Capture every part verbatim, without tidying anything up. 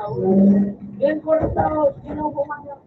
Yan, kwarta, sinubo man yan.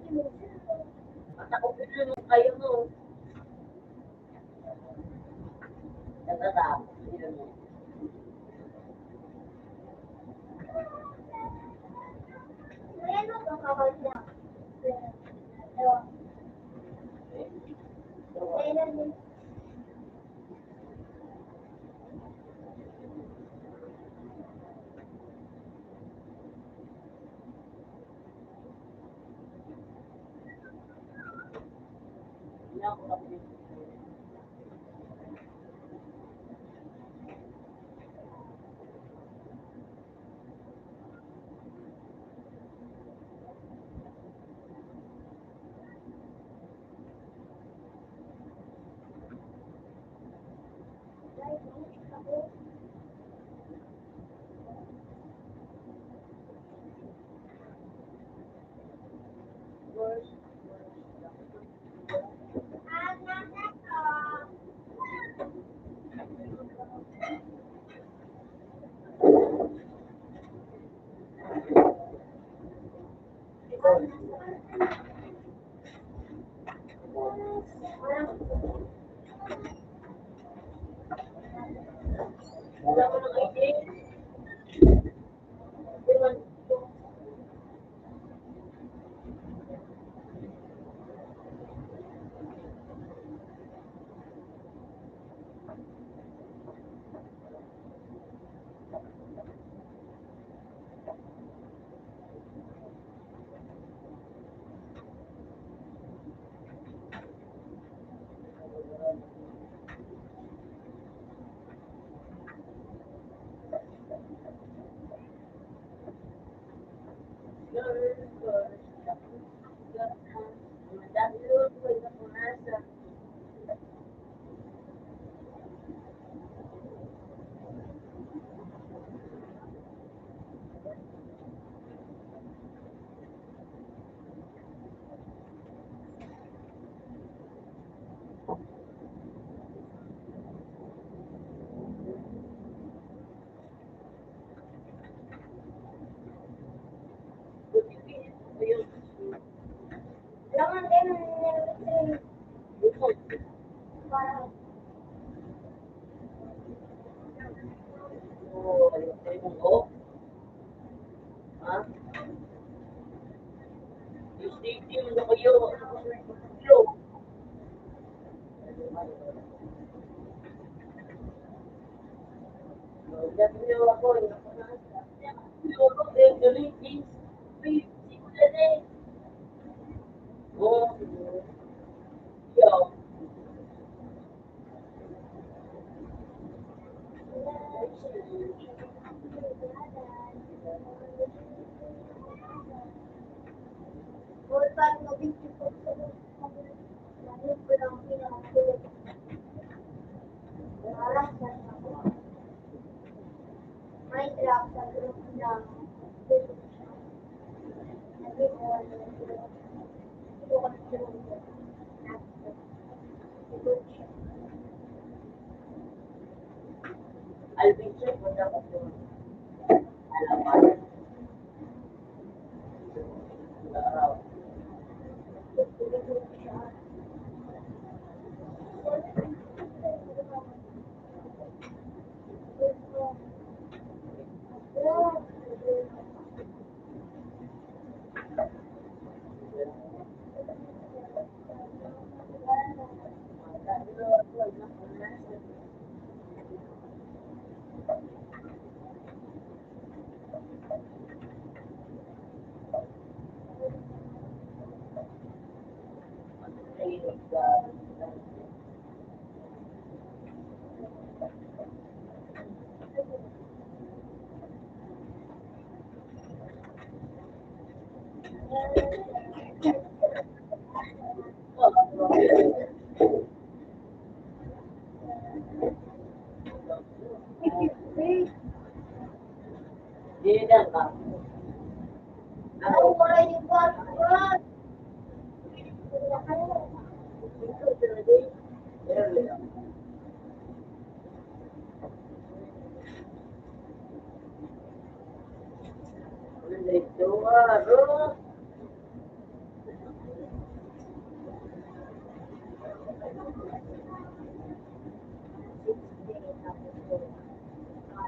Matakot na yung kayo mo. Nagtatapos.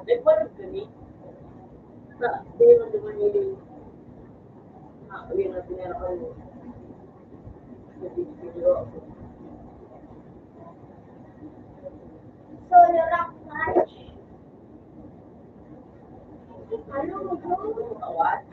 Nagbalog kami. Sa, di naman naman yun. Ah, yun ang pinaka-, Solo rock march. Ano mo, bro? What?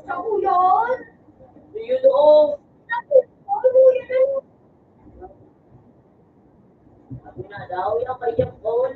Sa uyon? Yun, oo. Sa uyon, ano? Ako na daw, yung kayang call.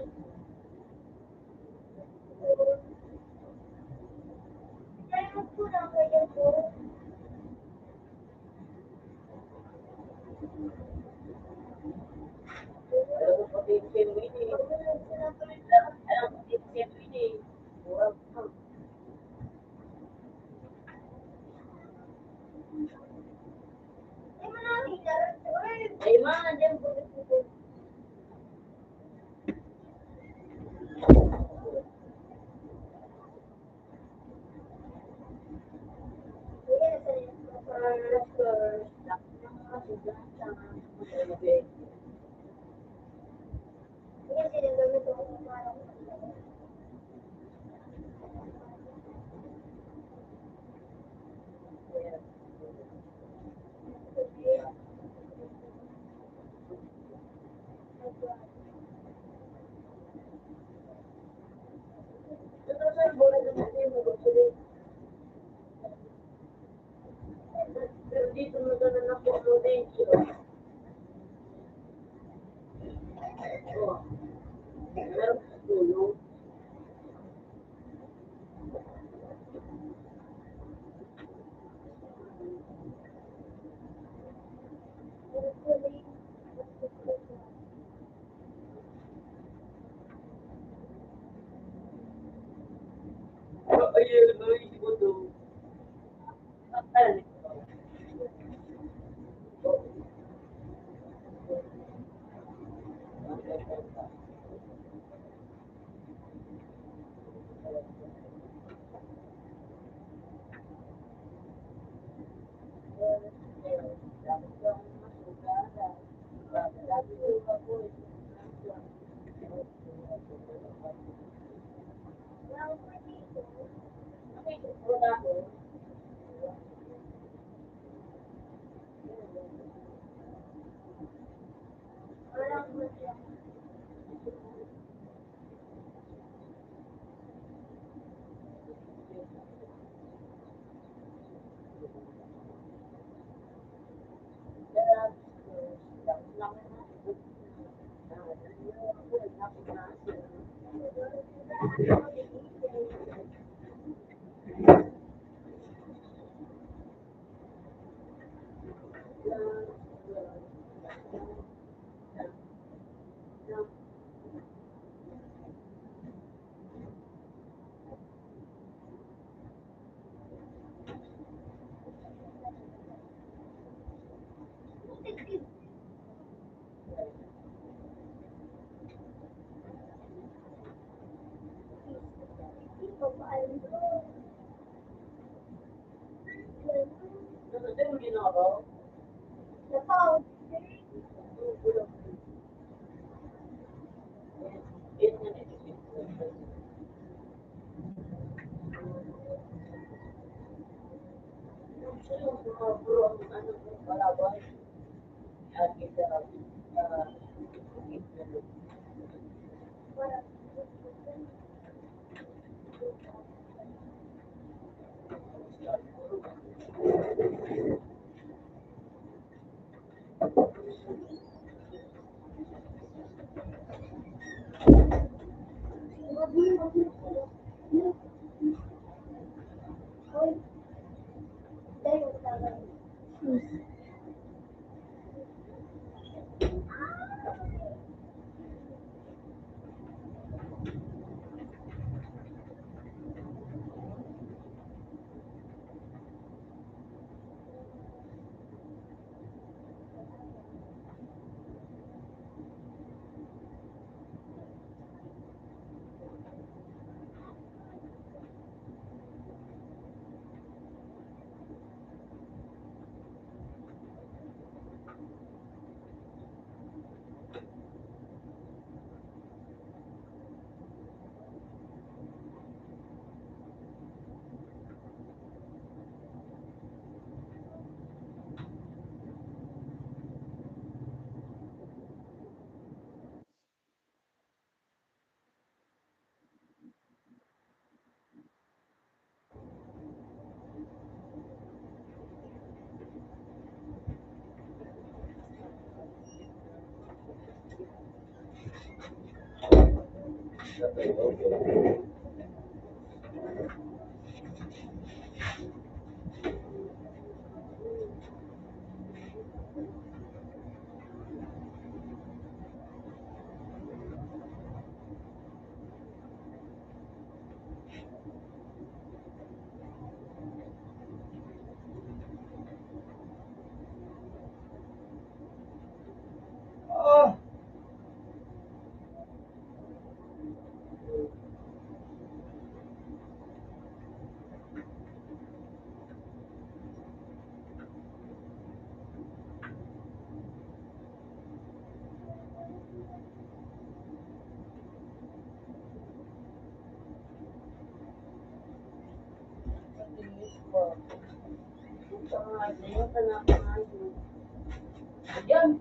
Yan.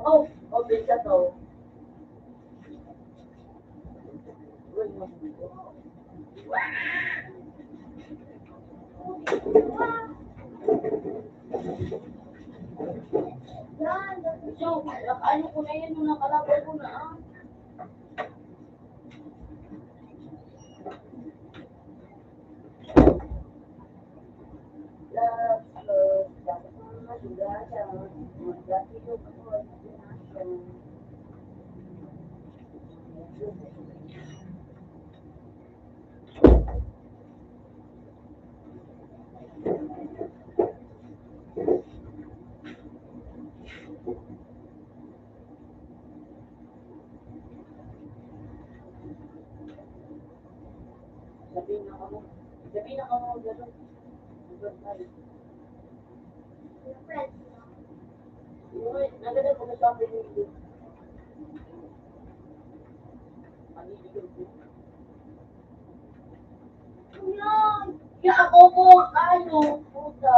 Oh, open ka to. So, ano ko na yan, nung nakalabay ko na, ah. Sabi na kamo. Sabi na kamo, gano'n. Uy, naganda ko sa sabi ni Pag-ibig ko. Yan! Ya ako po! Ano? Puta!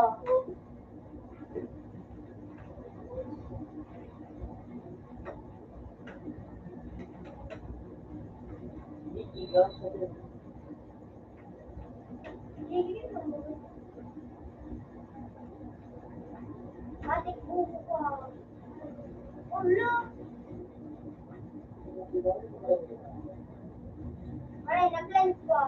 Ay, nag-lens ko.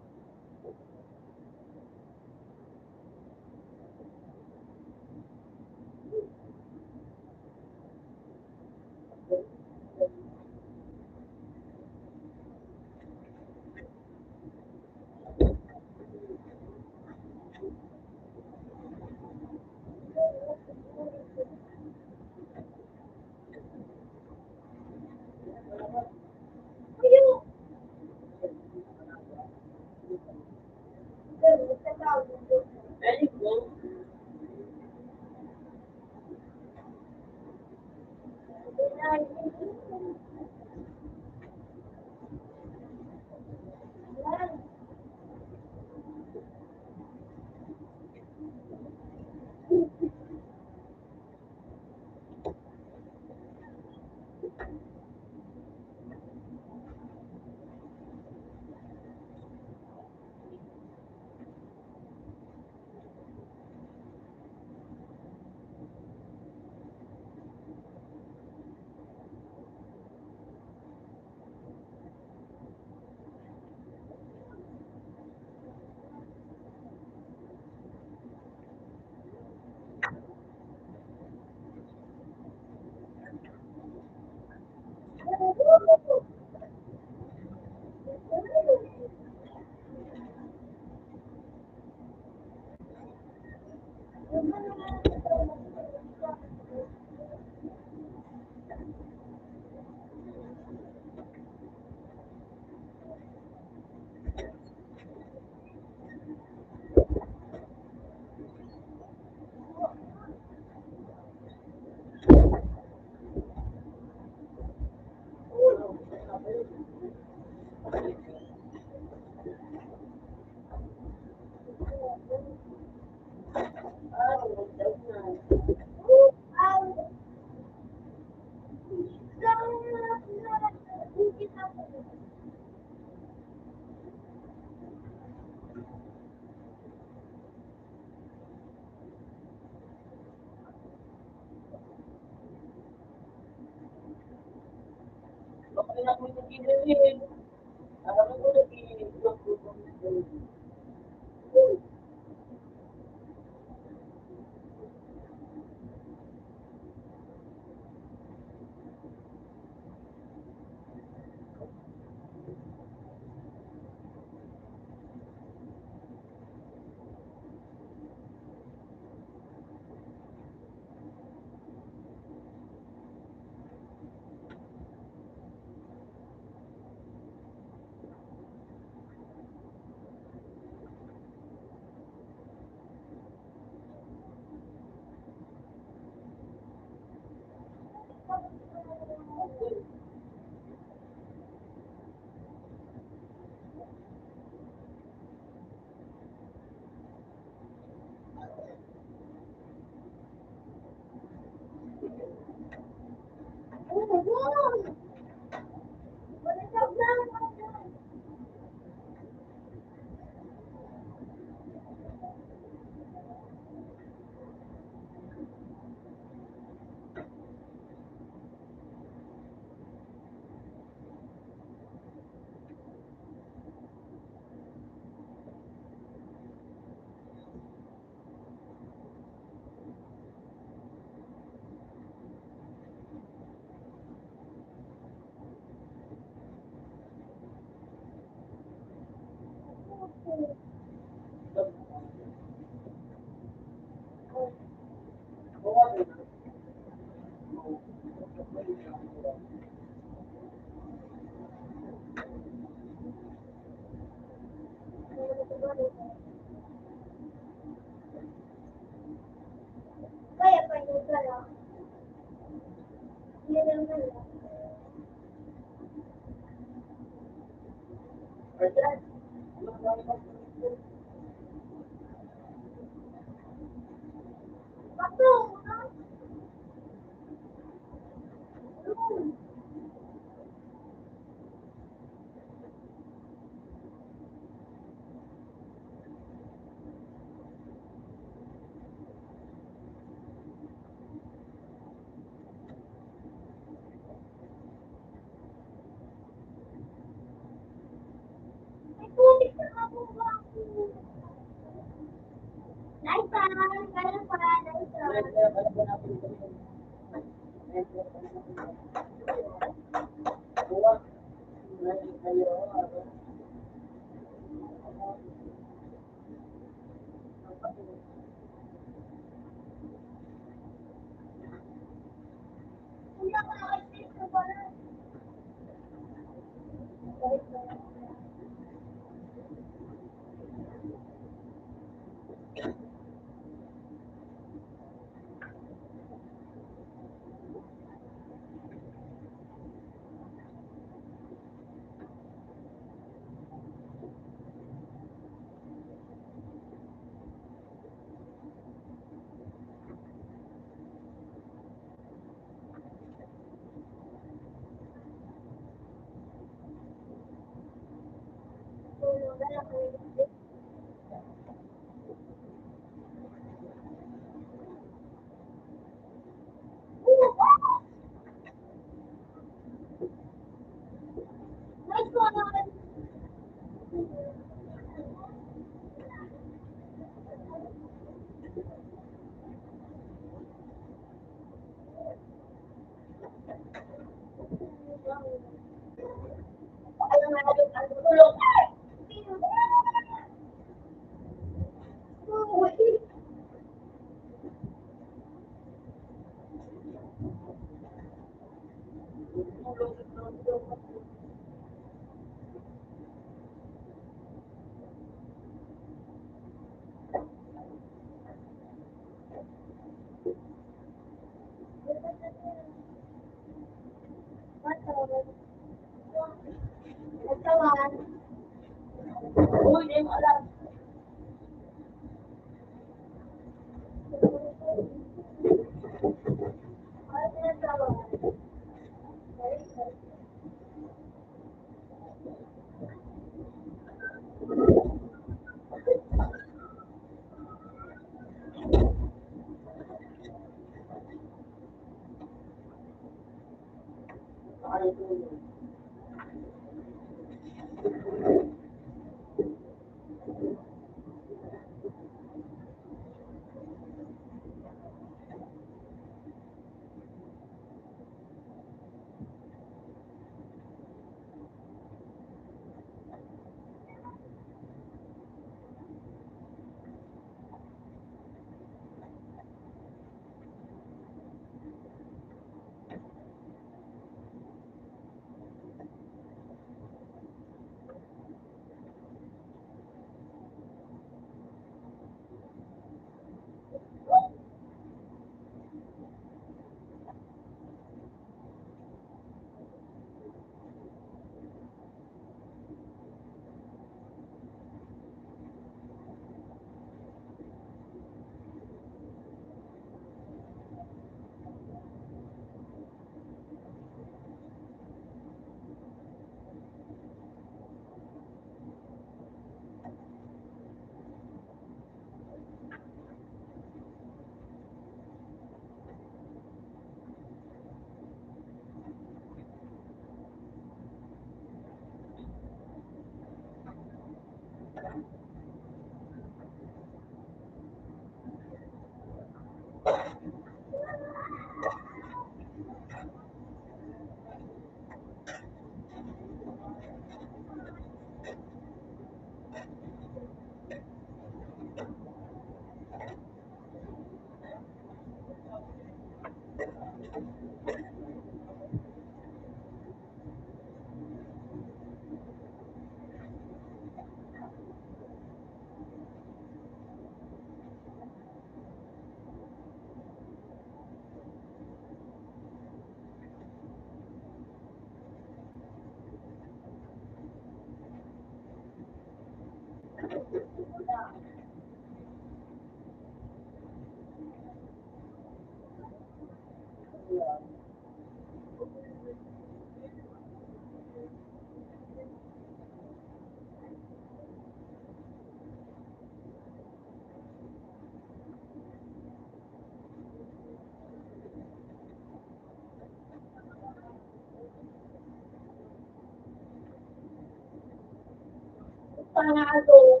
Panalo.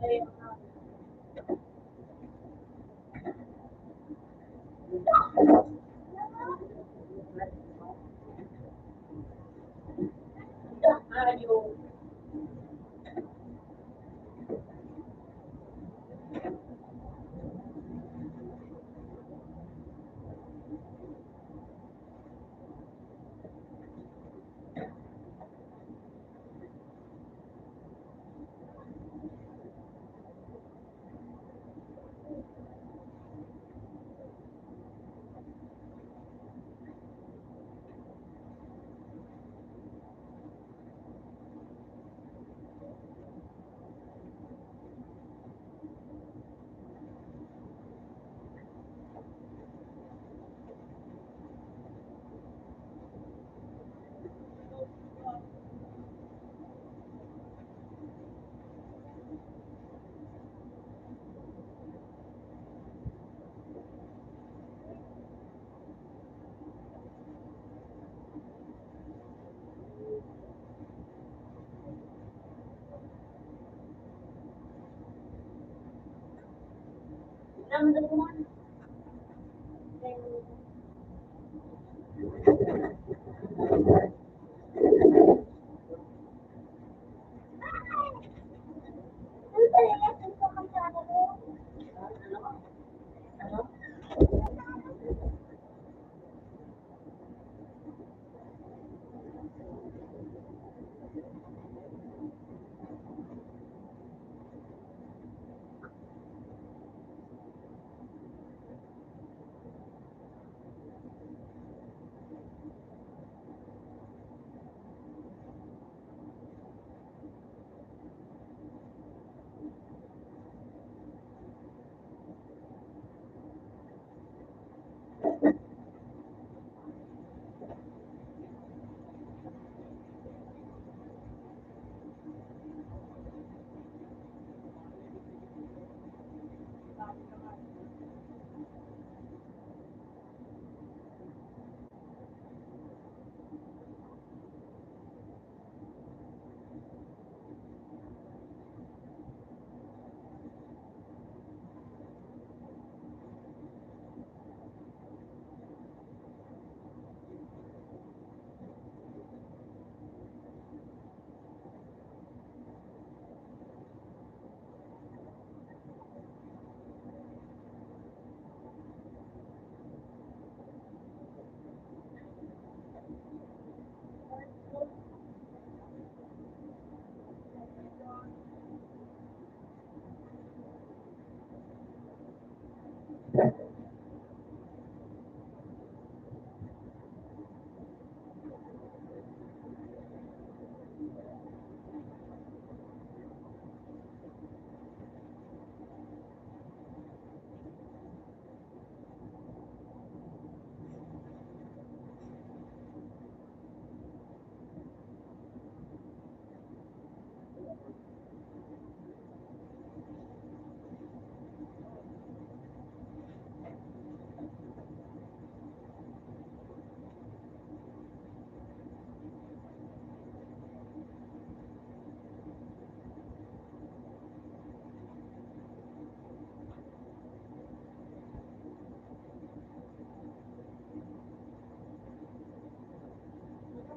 Anong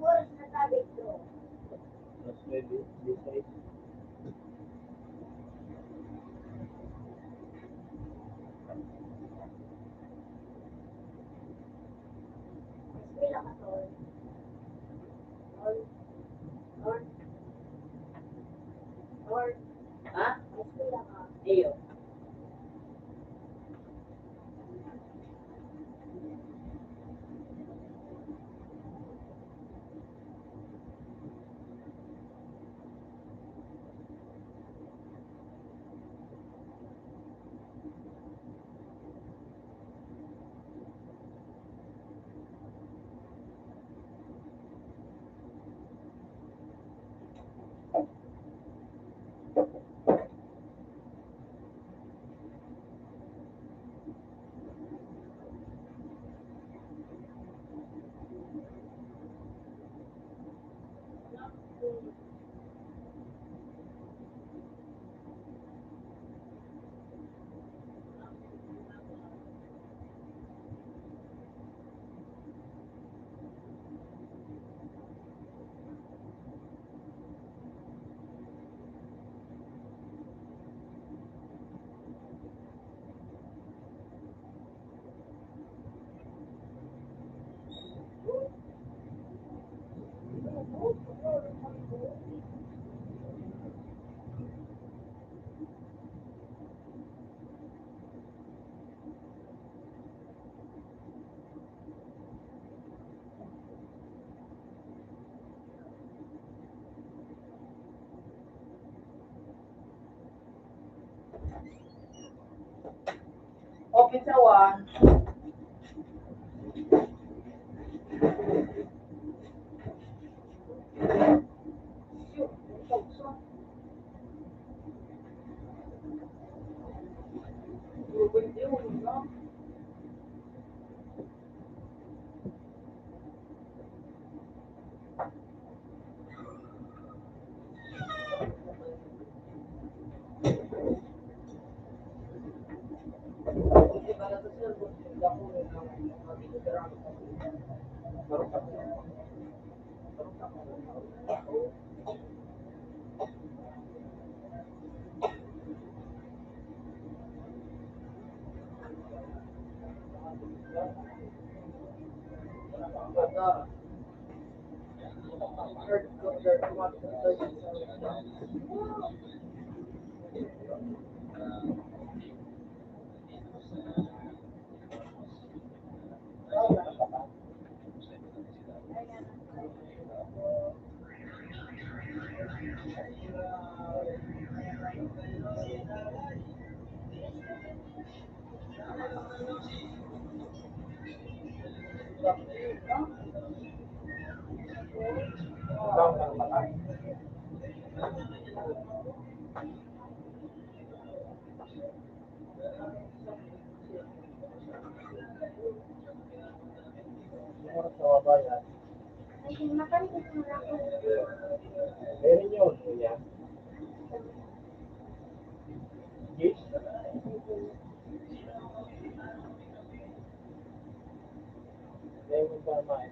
oras na tayo ito? Alas nuebe, disais. Eskwela ka, Tol? Tol? Tol? Tol? Ha? Eskwela ka? Iyo. Sawa. Meron yun, kuya. Yes. Meron pa, ma-,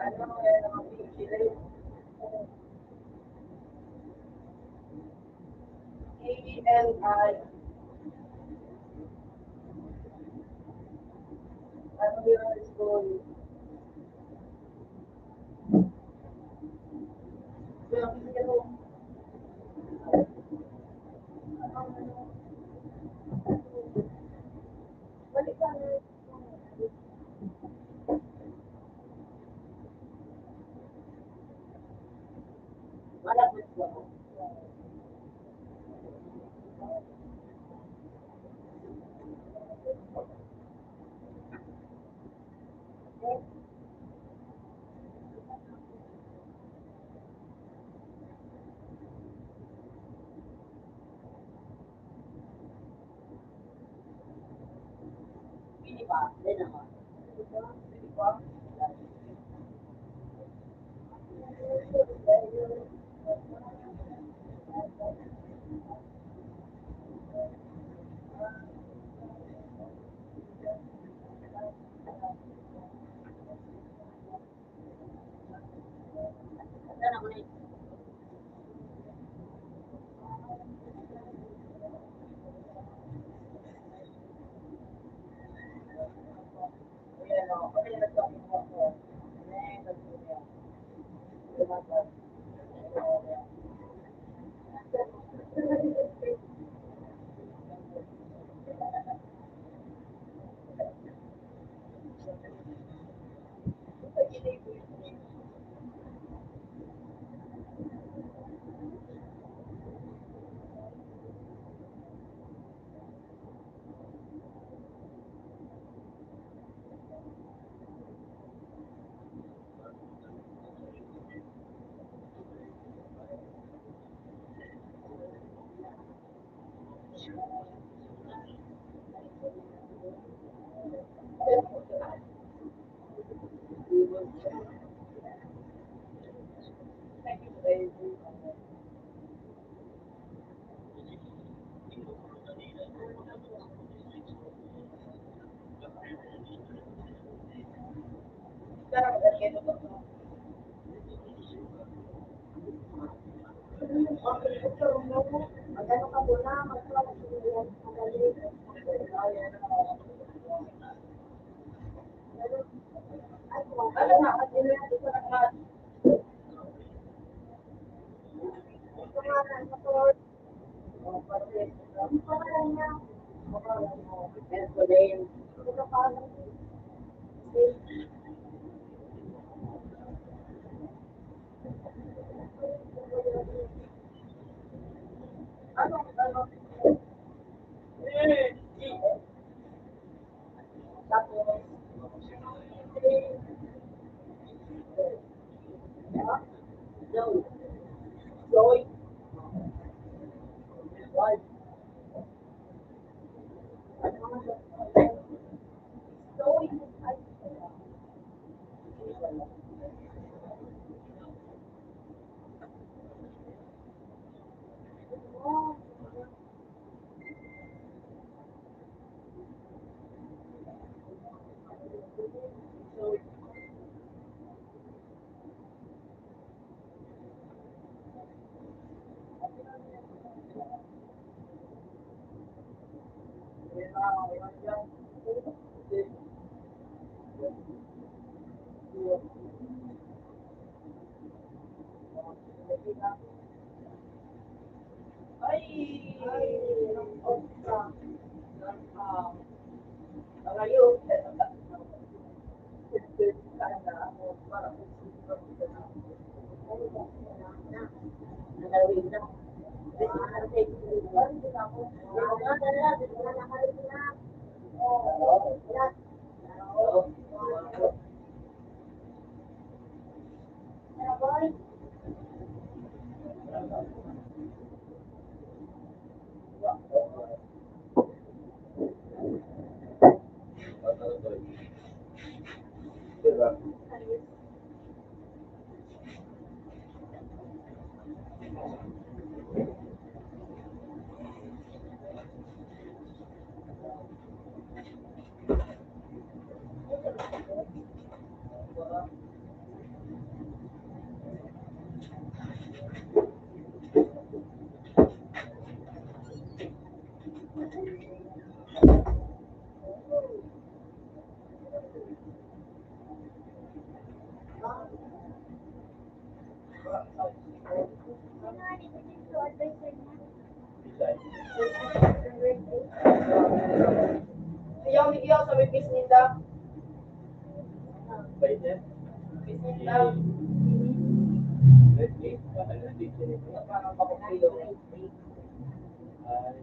A L I. Ano yun ang school? Balik ka na. Iyo, sa may business ninda. Business ninda. Parang bakit kayo? Ay,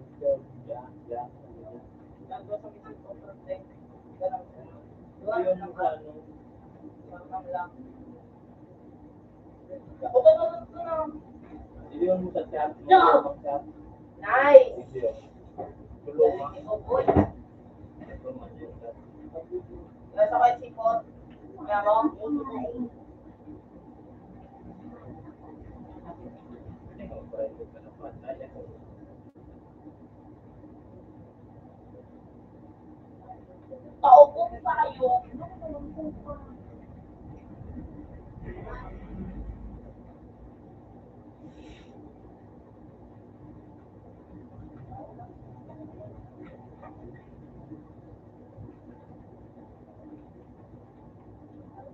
yeah, yeah. Nandun sa may cellphone, protect. Ganun. Yun, ano, lang. Nice! Tulungan. Nasa kayo sipon? Kaya mo? Paupo pa kayo.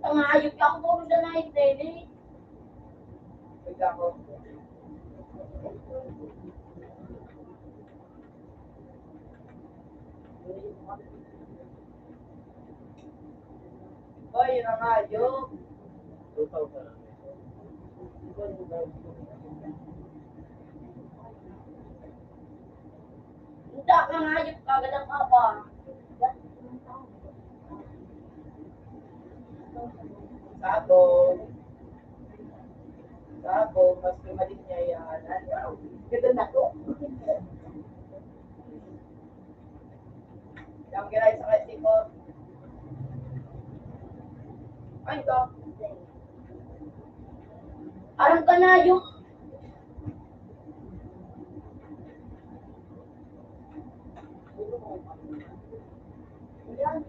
Ang ayok ako, puro siya na itene. Hoy, yun ang hayop. Two thousand. Hindi ka ngayop, kagalang ka pa. Sabog. Sabog, mas kumalit niya yan. Ano? Ganda na ko. Yang kiray sa kasi ko. Ay, ito. Arang kanayo. Yan.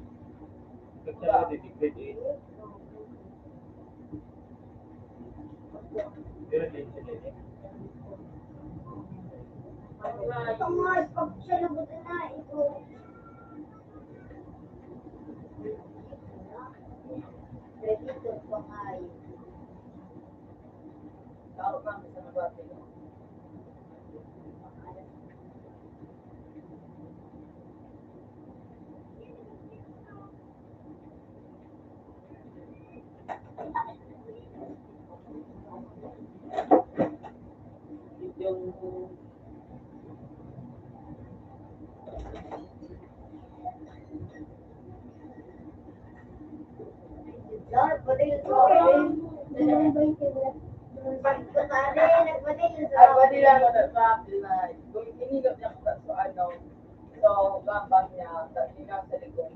Ito nga, pag siya nabutan na, ito. Ready to pangay. Tao kami sa nabati. Lord, pati yung sobrang. Pagkakali, nagpati yung sobrang. Ay, pati lang ako sa sobrang. Kung inilot niya sa ano, so, gambang niya, sa tingnan sa likod.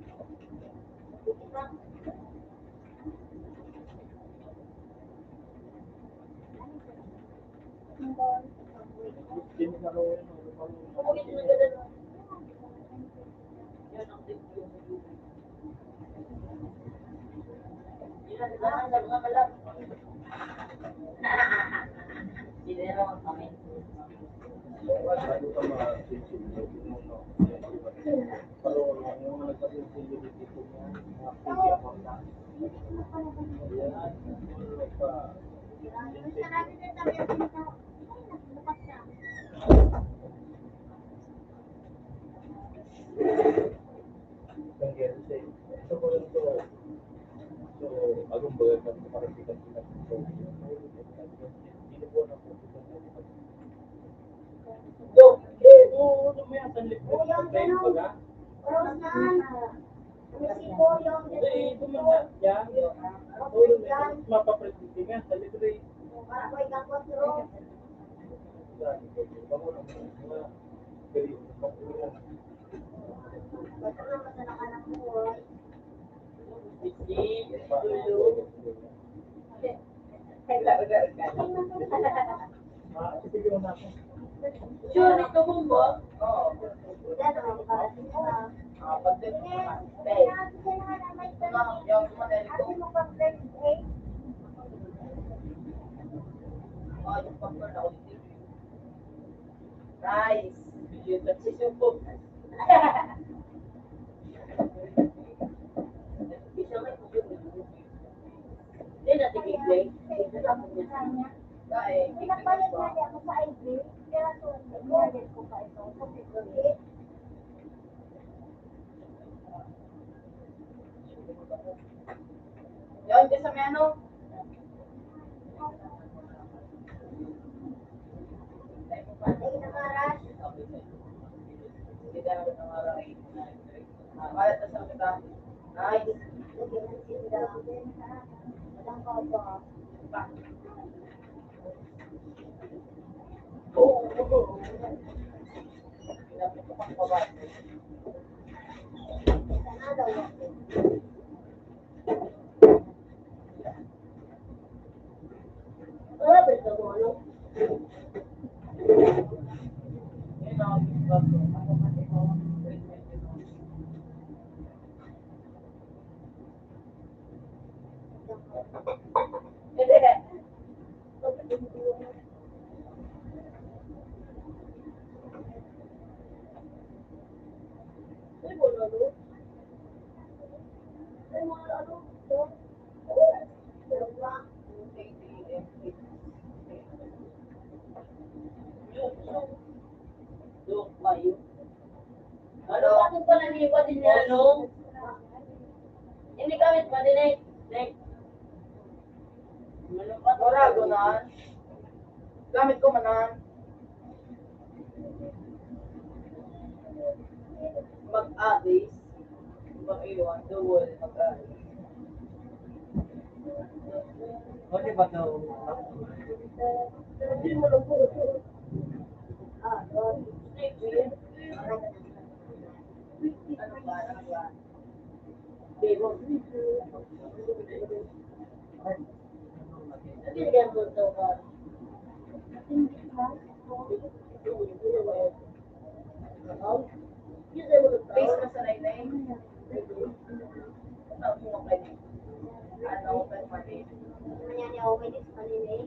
Sure, ito mo ba? Rice. Yun, at sisubok. Hindi natin i-play. Ay, pinagpalit nga niya ako sa I B, pero so, nagbayad ko pa ito. Kasi, Yan, di sa may ano? Ay. Ano? Ano? Hindi gamit pa din eh. Like, Wala ko na. Gamit ko man na. Mag-alis. Mag-iwan. Duwal. Mag-alis. O, di ba daw? Hindi mo lang po. Ah, ano ba? Ano ba? Face na sa laylay. Ano, permanent. Mangyari ako kay Diyos, paninay.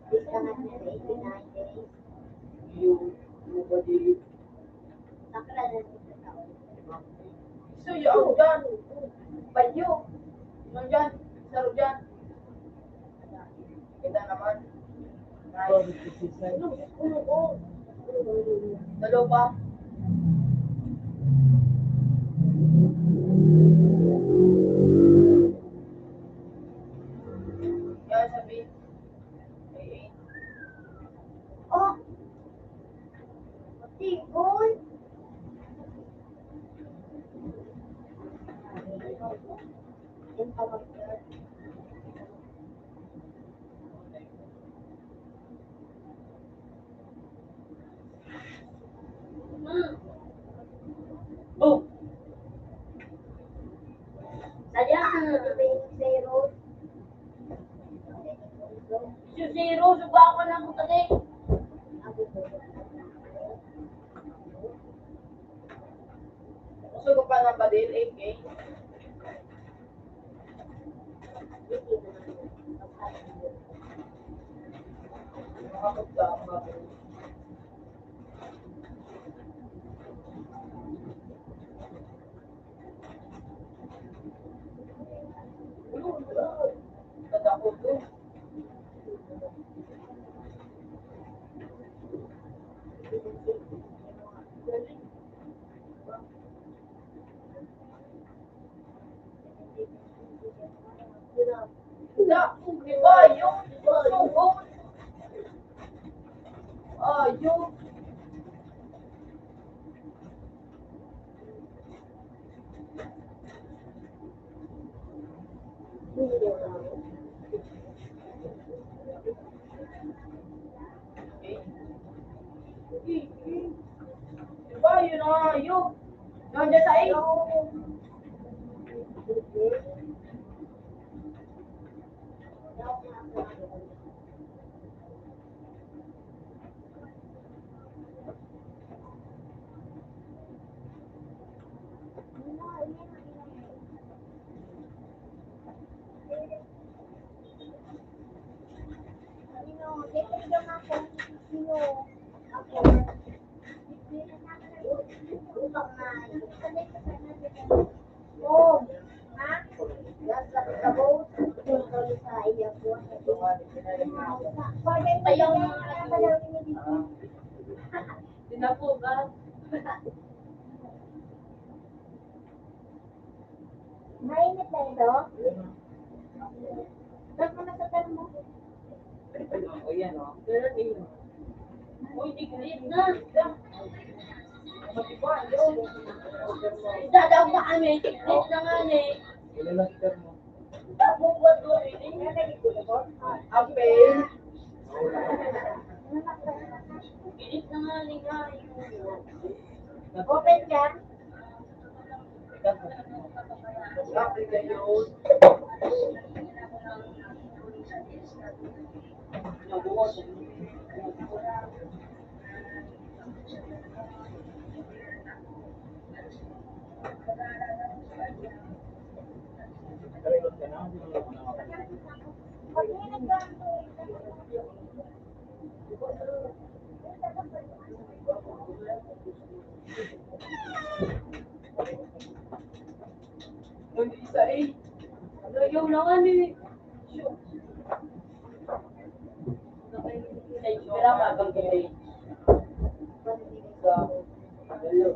Diyos ka nga na eighty-nine days. You, nobody. So, yung dyan, bayo. Yung dyan, saro dyan. Kita naman. Nice. Dalawa pa. Yan, sabi. Oh. Tingkol. Oh. Sadya ka na, zero. Si zero, suba ko na po kasi. Gusto ko pa ng badil, eight K. Diba, yun na, yun. Nandiyan sa iyo. Mainit na ito. Tama na sa termo. O, yan, o. Pero, eh, uy, di, di na. Dadaw na kami. Di na nga, eh. Wala lang termo. Tapos, what do I mean? Apel. Init na nga, eh, nga, eh. Open ka? Ang isa, eh. Ayaw na nga ni. Shoot. Kailangan bang gawin? Sa, hello.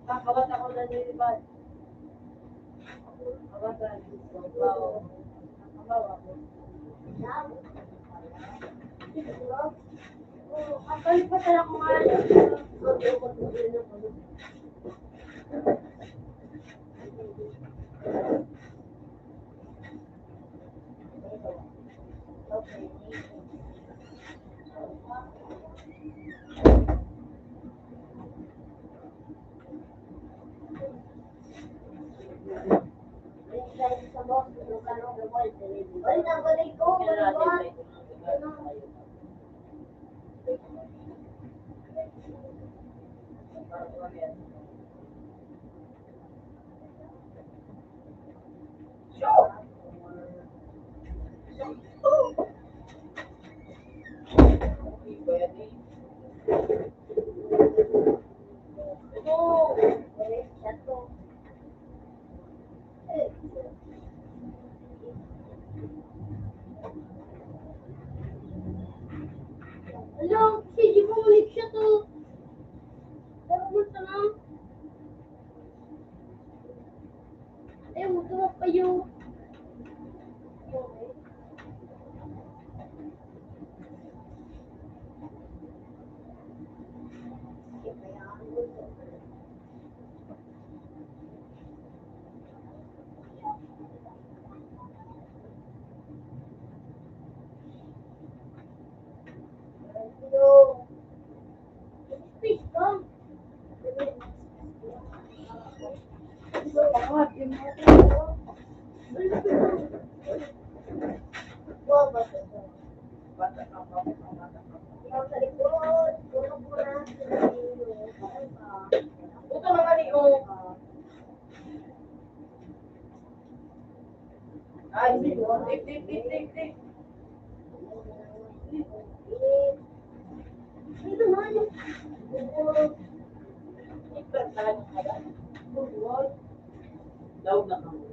Kakawat ako na nilibad. Kawatan. Kawatan. Ang balik pa talaga ko nga. Alam, sige, bumalik siya to. Pero gusto na. Ayaw mo, tumok kayo. Ito naman eh, oh. Ay, dip, dip, dip, dip, dip. Daw na kami.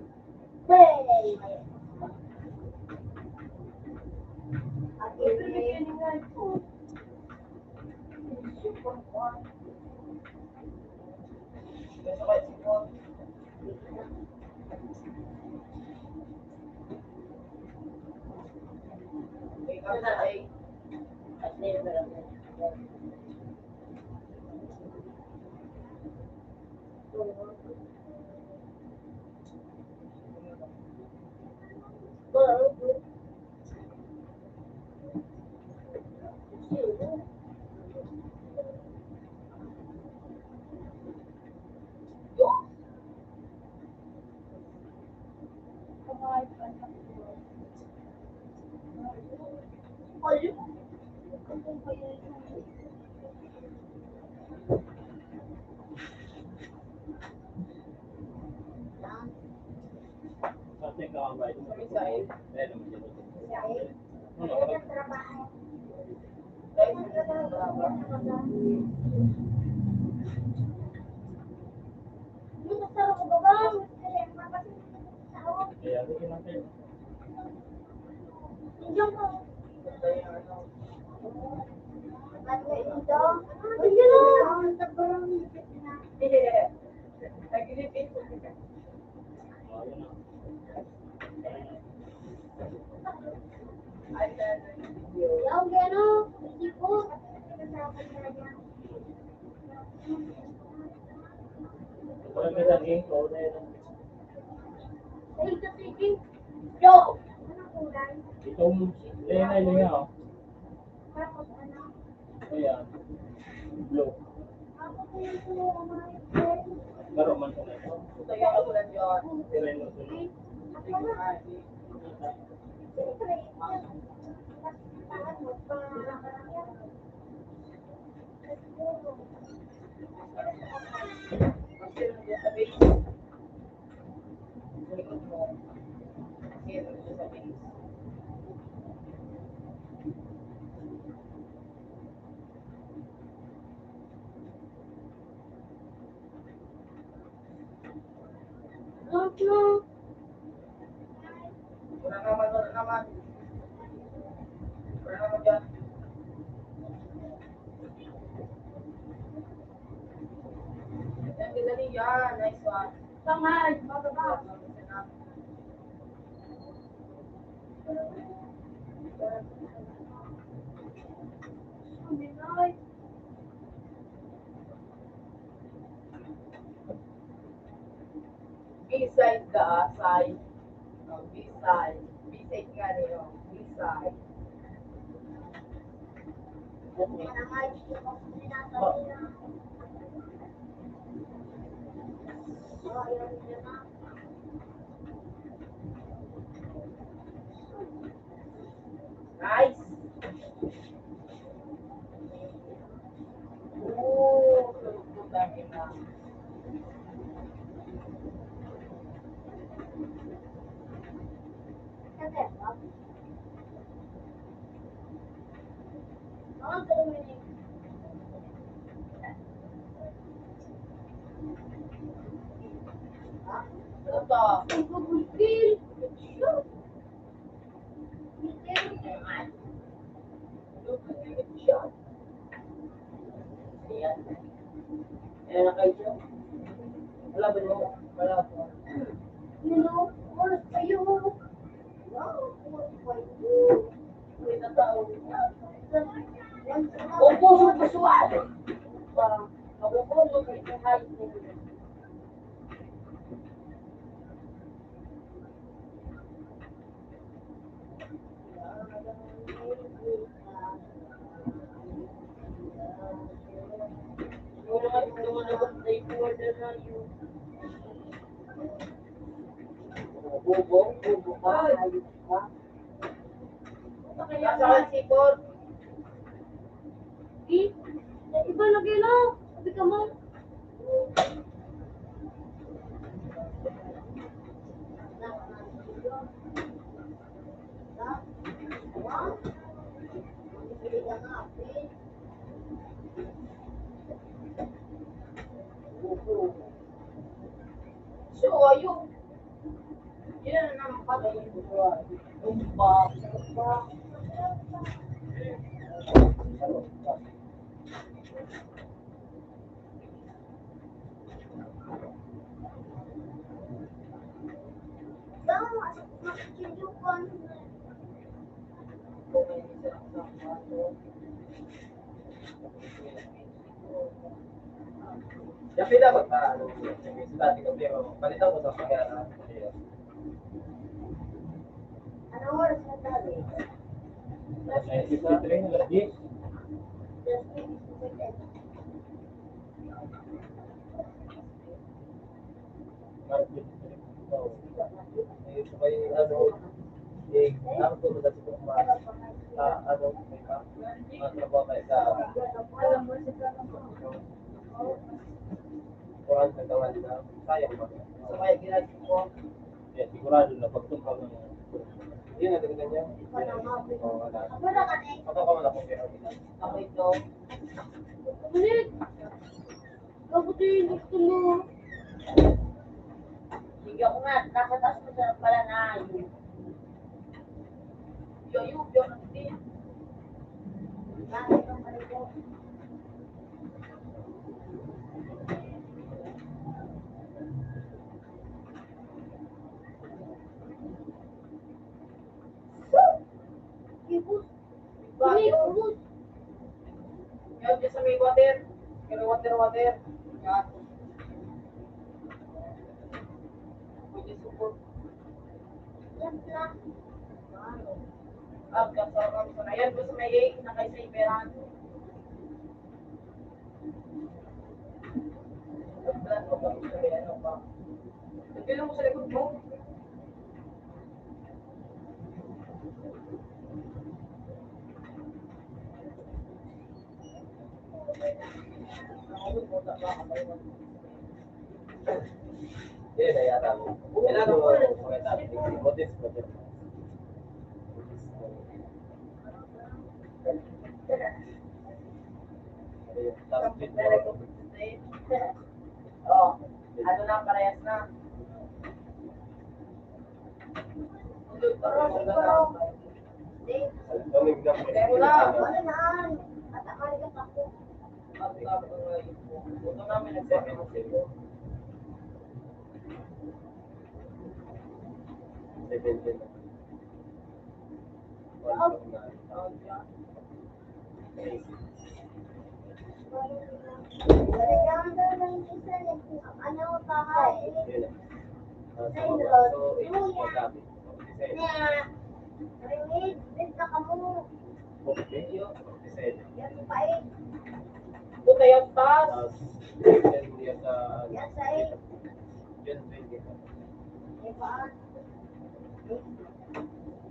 Yo! Itong, ayan na, yun nga, oh. Ayan. Blue. Laro man sa ito. Kaya ako lang yun. Tireno sa ito. Wala naman, wala naman. Wala naman dyan. Yan, galing yan. Nice one. Tama, mababa. B-side ka, side. Oh, B-side. B-side nga niyo. B-side. Nice. Oh, putang ina. Ito. Ayan. Ayan na kayo. Wala ba mo? Wala po. Hello, oras kayo. Wow, oras kayo. May natao. Opo, opo, opo. Parang, ako po, opo, opo. Ay! Nasaan si Paul? Eh, iba lagi na. Sabi ka mo. So, ayun. Yan ang pag-ayun ko. Yung ba? Dati dapat para ano, sa dati ko, pero palitan ko sa kaya na. Ano oras na tayo? Alas siyete fifty-three na lagi. Alas siyete fifty-three. Market. Eh, may ano, eh, ano to, dati ko ma-, ah, ano, may pa-, mga trabaho kayo sa, kuwan sa gawa nila. Sayang ba? Sa may ginagawa ko. Eh, sigurado na pagtumpang ng, yun ang ganyan. Oo, wala. Ako ka wala kong pera. Ako ito. Ulit! Kabuti yung gusto mo. Iyo nga, nakataas ko sa palanay. Iyo, iyo, iyo, iyo. Ibus. Ibus. Yan, dyan sa may water. Pero water, water. Yan. Pwede support. Yan na. Ano? Ah, kasama ko na. Yan, gusto may eight na kay sa Iberan. Ano ba? Ito lang sa likod mo. Oh, ano na, parehas na. Ano, bahay. Yun lang. Ah, sa mga, so, eh, madami. Forty-seven. Forty-seven. Puta, yan taas. Tapos, ten years sa, yan sa eight. June twenty. Diba?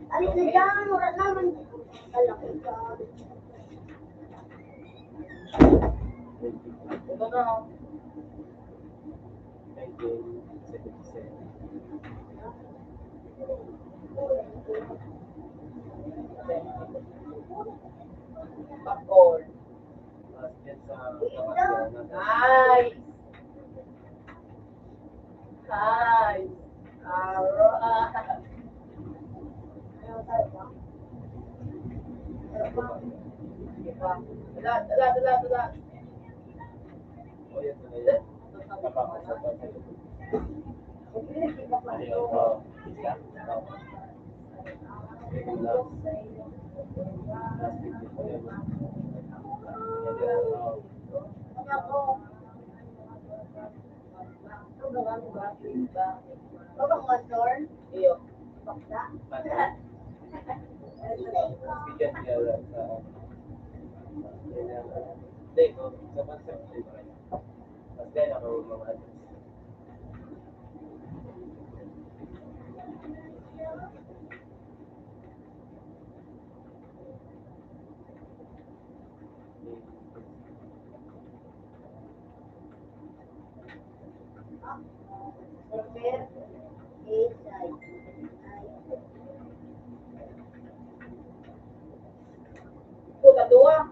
Ano na yan? Wala naman. Kalaki ka. Ito na, oh. Nineteen seventy-seven. Backboard. Tapos yan sa kapatid na. Ay! Hi! Aro, ah. Dala, dala, dala, dala. Baba mo, Anton. Iyo. Bakla. Bigyan niya lang sa, hindi, no? Sa concept, di ba? Mas kaya ako mga ano. Puta, duwa.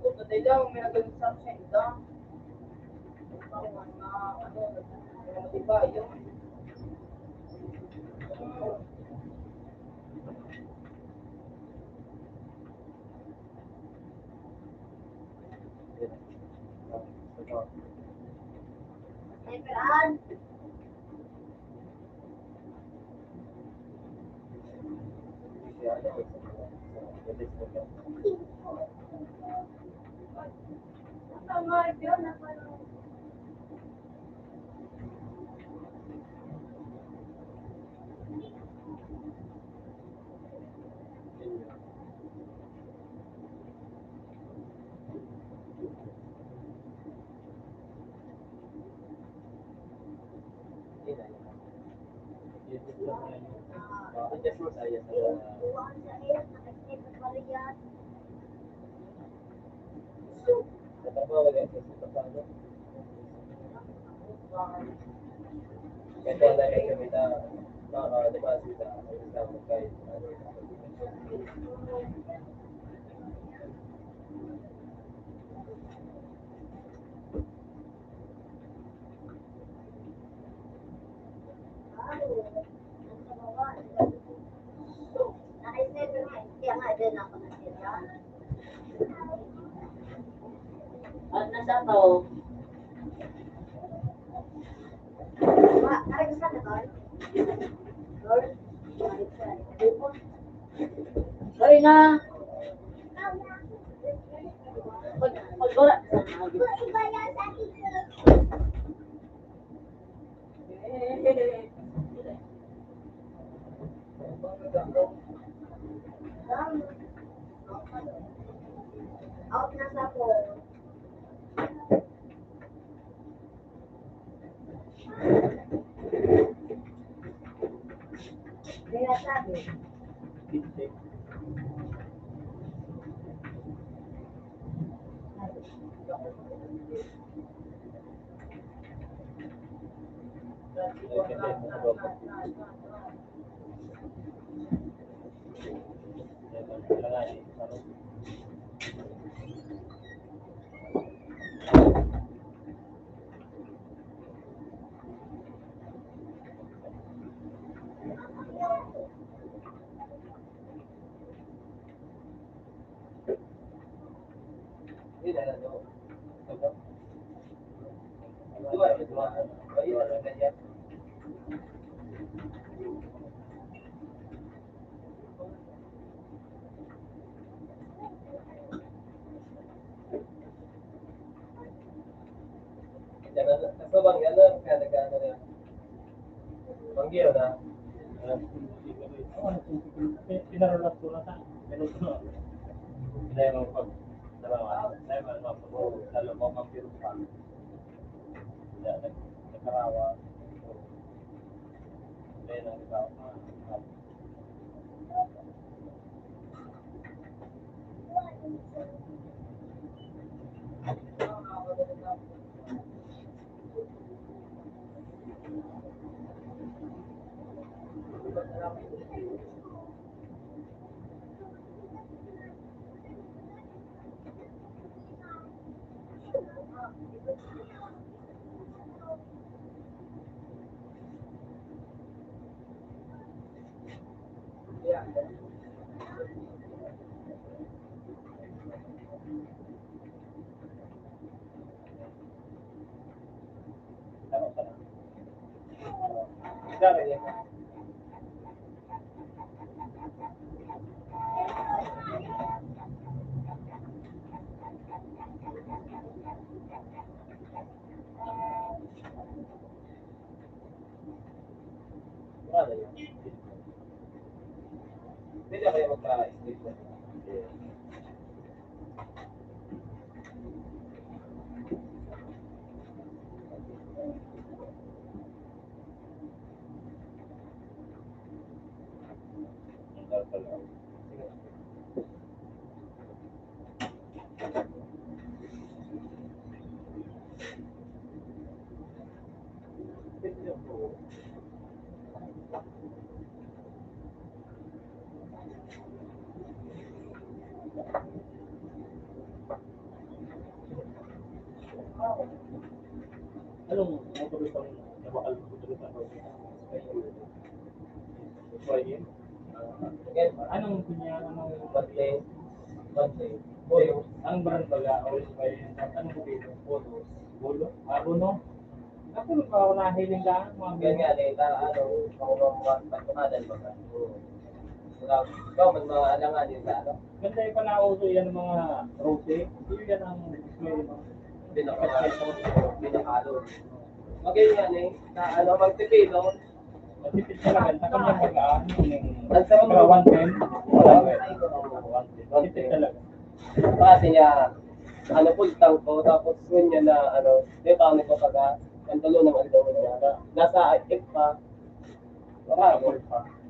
Puta, tayo lang, may nagagawin sa akin sa ida. Ano, ano, ano, di ba, yung Kaya wala kayo kami na, ah, dumaan sila. Ang isang magkain. At nasa to, Sorry na. Pag, pag wala. Out na sa phone. Kaya sabi, Panggiyo na. Pinarulat ko na sa. Ganun ko. Dahil ang pag-, dalawa, dahil ang pag-, lalo mo, pag-, Wala, nag-, nagkarawa. Kaya nang ikaw, ah, ah. Wala na yun. Pwede kayo magka-sleep na. Anong motor itong nabakal mo sa Anong niya, anong Bante, Bante, Boyo, ang brand baga, o yung ba yun, anong modelo? Polo. Polo? Ah, Bono? Ako, nagpapaunahin nila, mga Yan nga, eh, ta-, ano, ako mga patukadan, mga, oo. Wala, ikaw, may mga alangan din sa, ano? Ganda yung panauso yan, mga rose. Yun yan ang display, no? Pinaka-, pinakalo. Magayon nga, eh, sa, ano, magpipino, Matipid talaga. Ang takal ng pag-aano, yung Ang sarap. Mga one ten. One ten. Matipid talaga. Pati niya, ano, pultang ko, tapos yun niya na, ano, yung tao nagpapaga, ang tulo ng aldaw niya. Nasa F pa. Wala, no?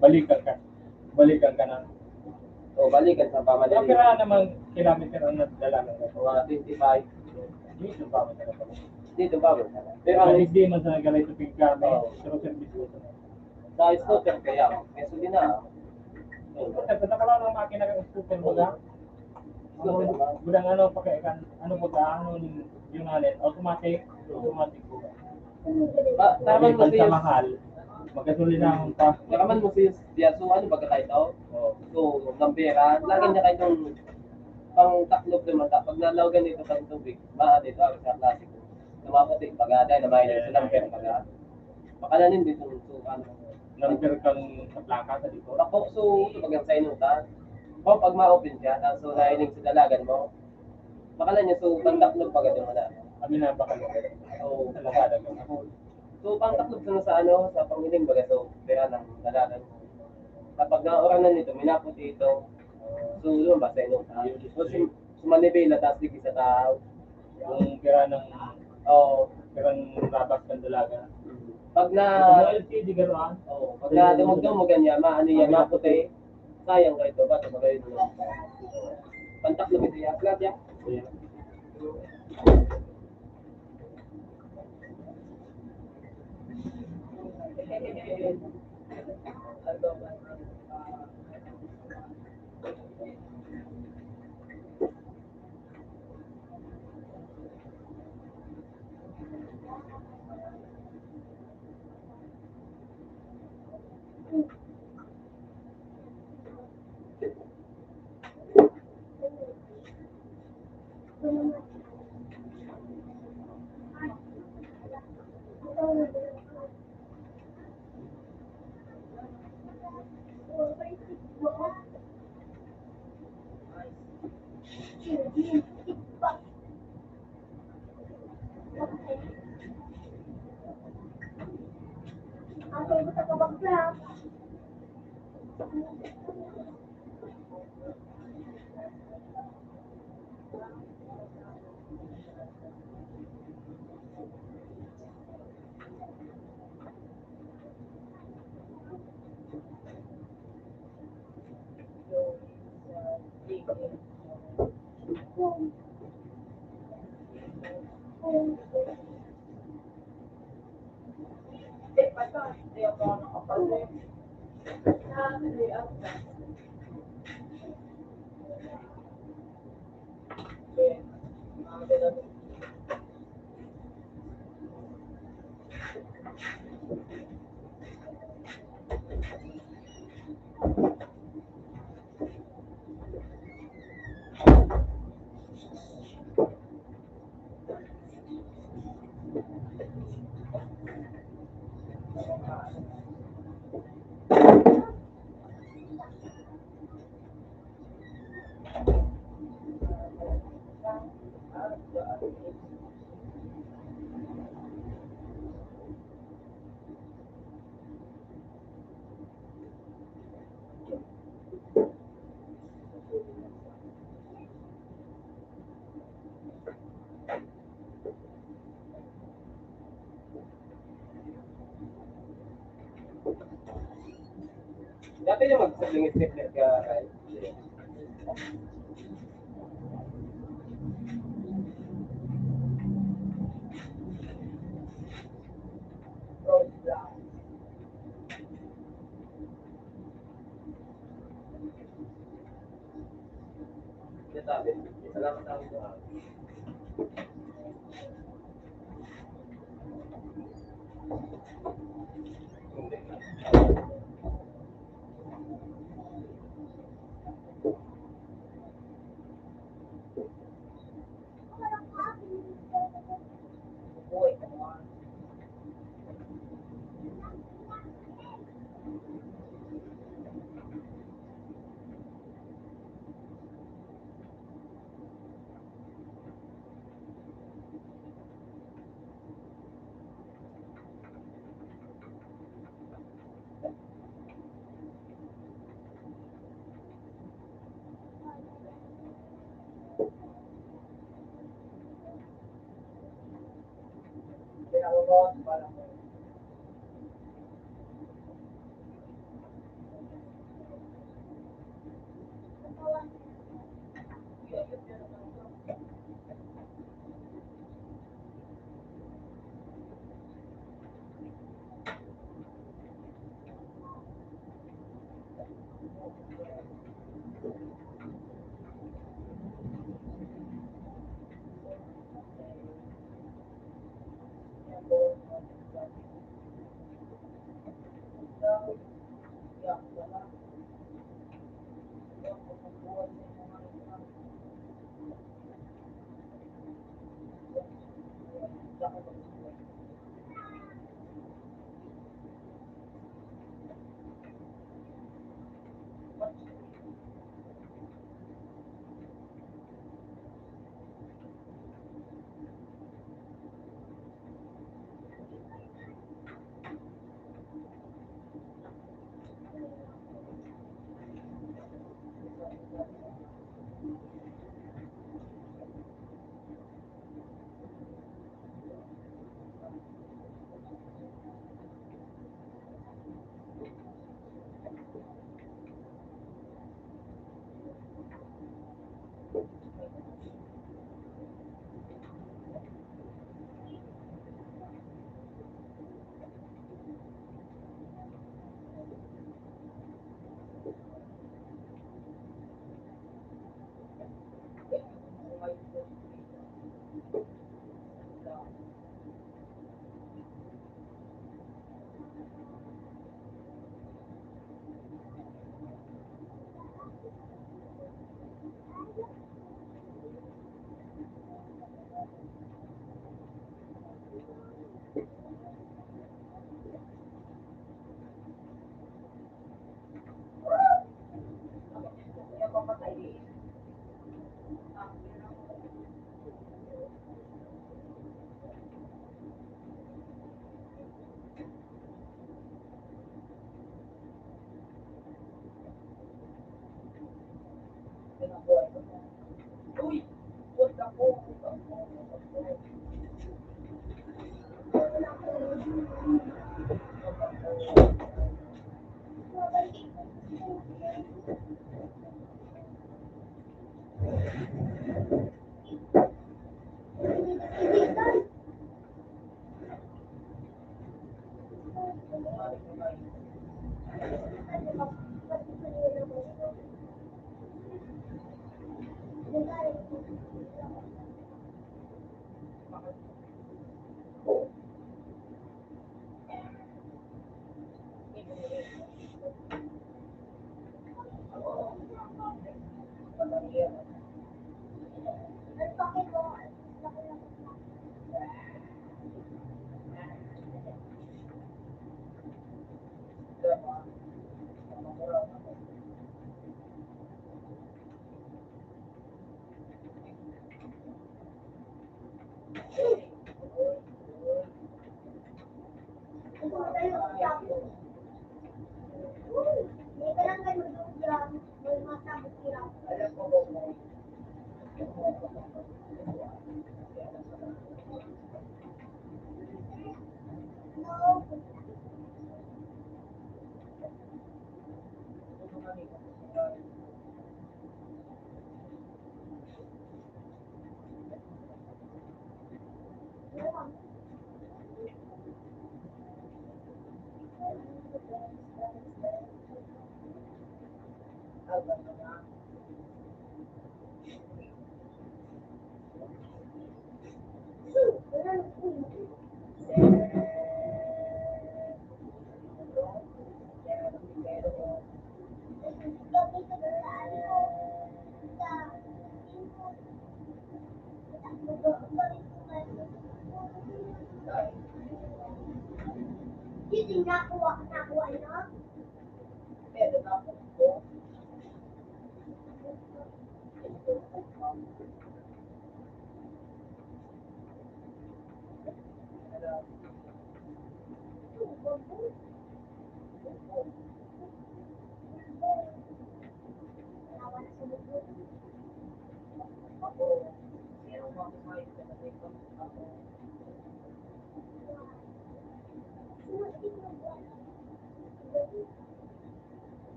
Balikan ka. Balikan ka na. O, balikan sa pamali. Ilang pira namang kilometer ang nadala ng Mga twenty-five. Hindi, yung pamali na pala. Dito ba? Pero ang hindi man sa nagkakaroon sa pagkakamay, oo, pero servisyoso. Sa scooter kaya, kaya sige na. Scooter, sa pala ng makina ng scooter mo na? Scooter ba? Walang ano, paki-, kan-, ano po ba, ano yung, yung alin? Automatic, automatic po ba? Ba, tama mo, sa mahal, magkasulinahan pa. Nakaman mo siya, so ano ba ka tayo? Oo. So, nambera, lagi na kayo itong pang taklob naman, ta-, pag nalawagan nito sa tubig, maaari ito ang sa klase ko. Na maputi, baga, dahil na may sa number, baga. Makalanin din itong, so, ano. Number kang sa plaka sa dito? Ako, so, ito, baga, sa inutan. O, pag ma-open siya, tapos so, nahiling sa dalagan mo, makalanin, so, pang taklob, baga, yung wala. Kami na, baka, so, sa lagaran mo. So, pang taklob sa, sa, ano, sa pangiling, baga, so, pera ng dalagan mo. Kapag nauranan nito, minaputi ito. So, lumabas sa inutan. So, si, si Manibela, taas digdi sa tao. Yung pira ng, oo, pirang rabas ng dalaga. Pag na, yung L C D, gano'n? Oo, pag na dumugdong mo ganyan, maano yan, maputi. Sayang ka ito, ba't magayon mo? Pantak na ito, ya. Flat, ya. Yeah. Dati yung magsasingit-singit ka, Ray. Salamat sa mga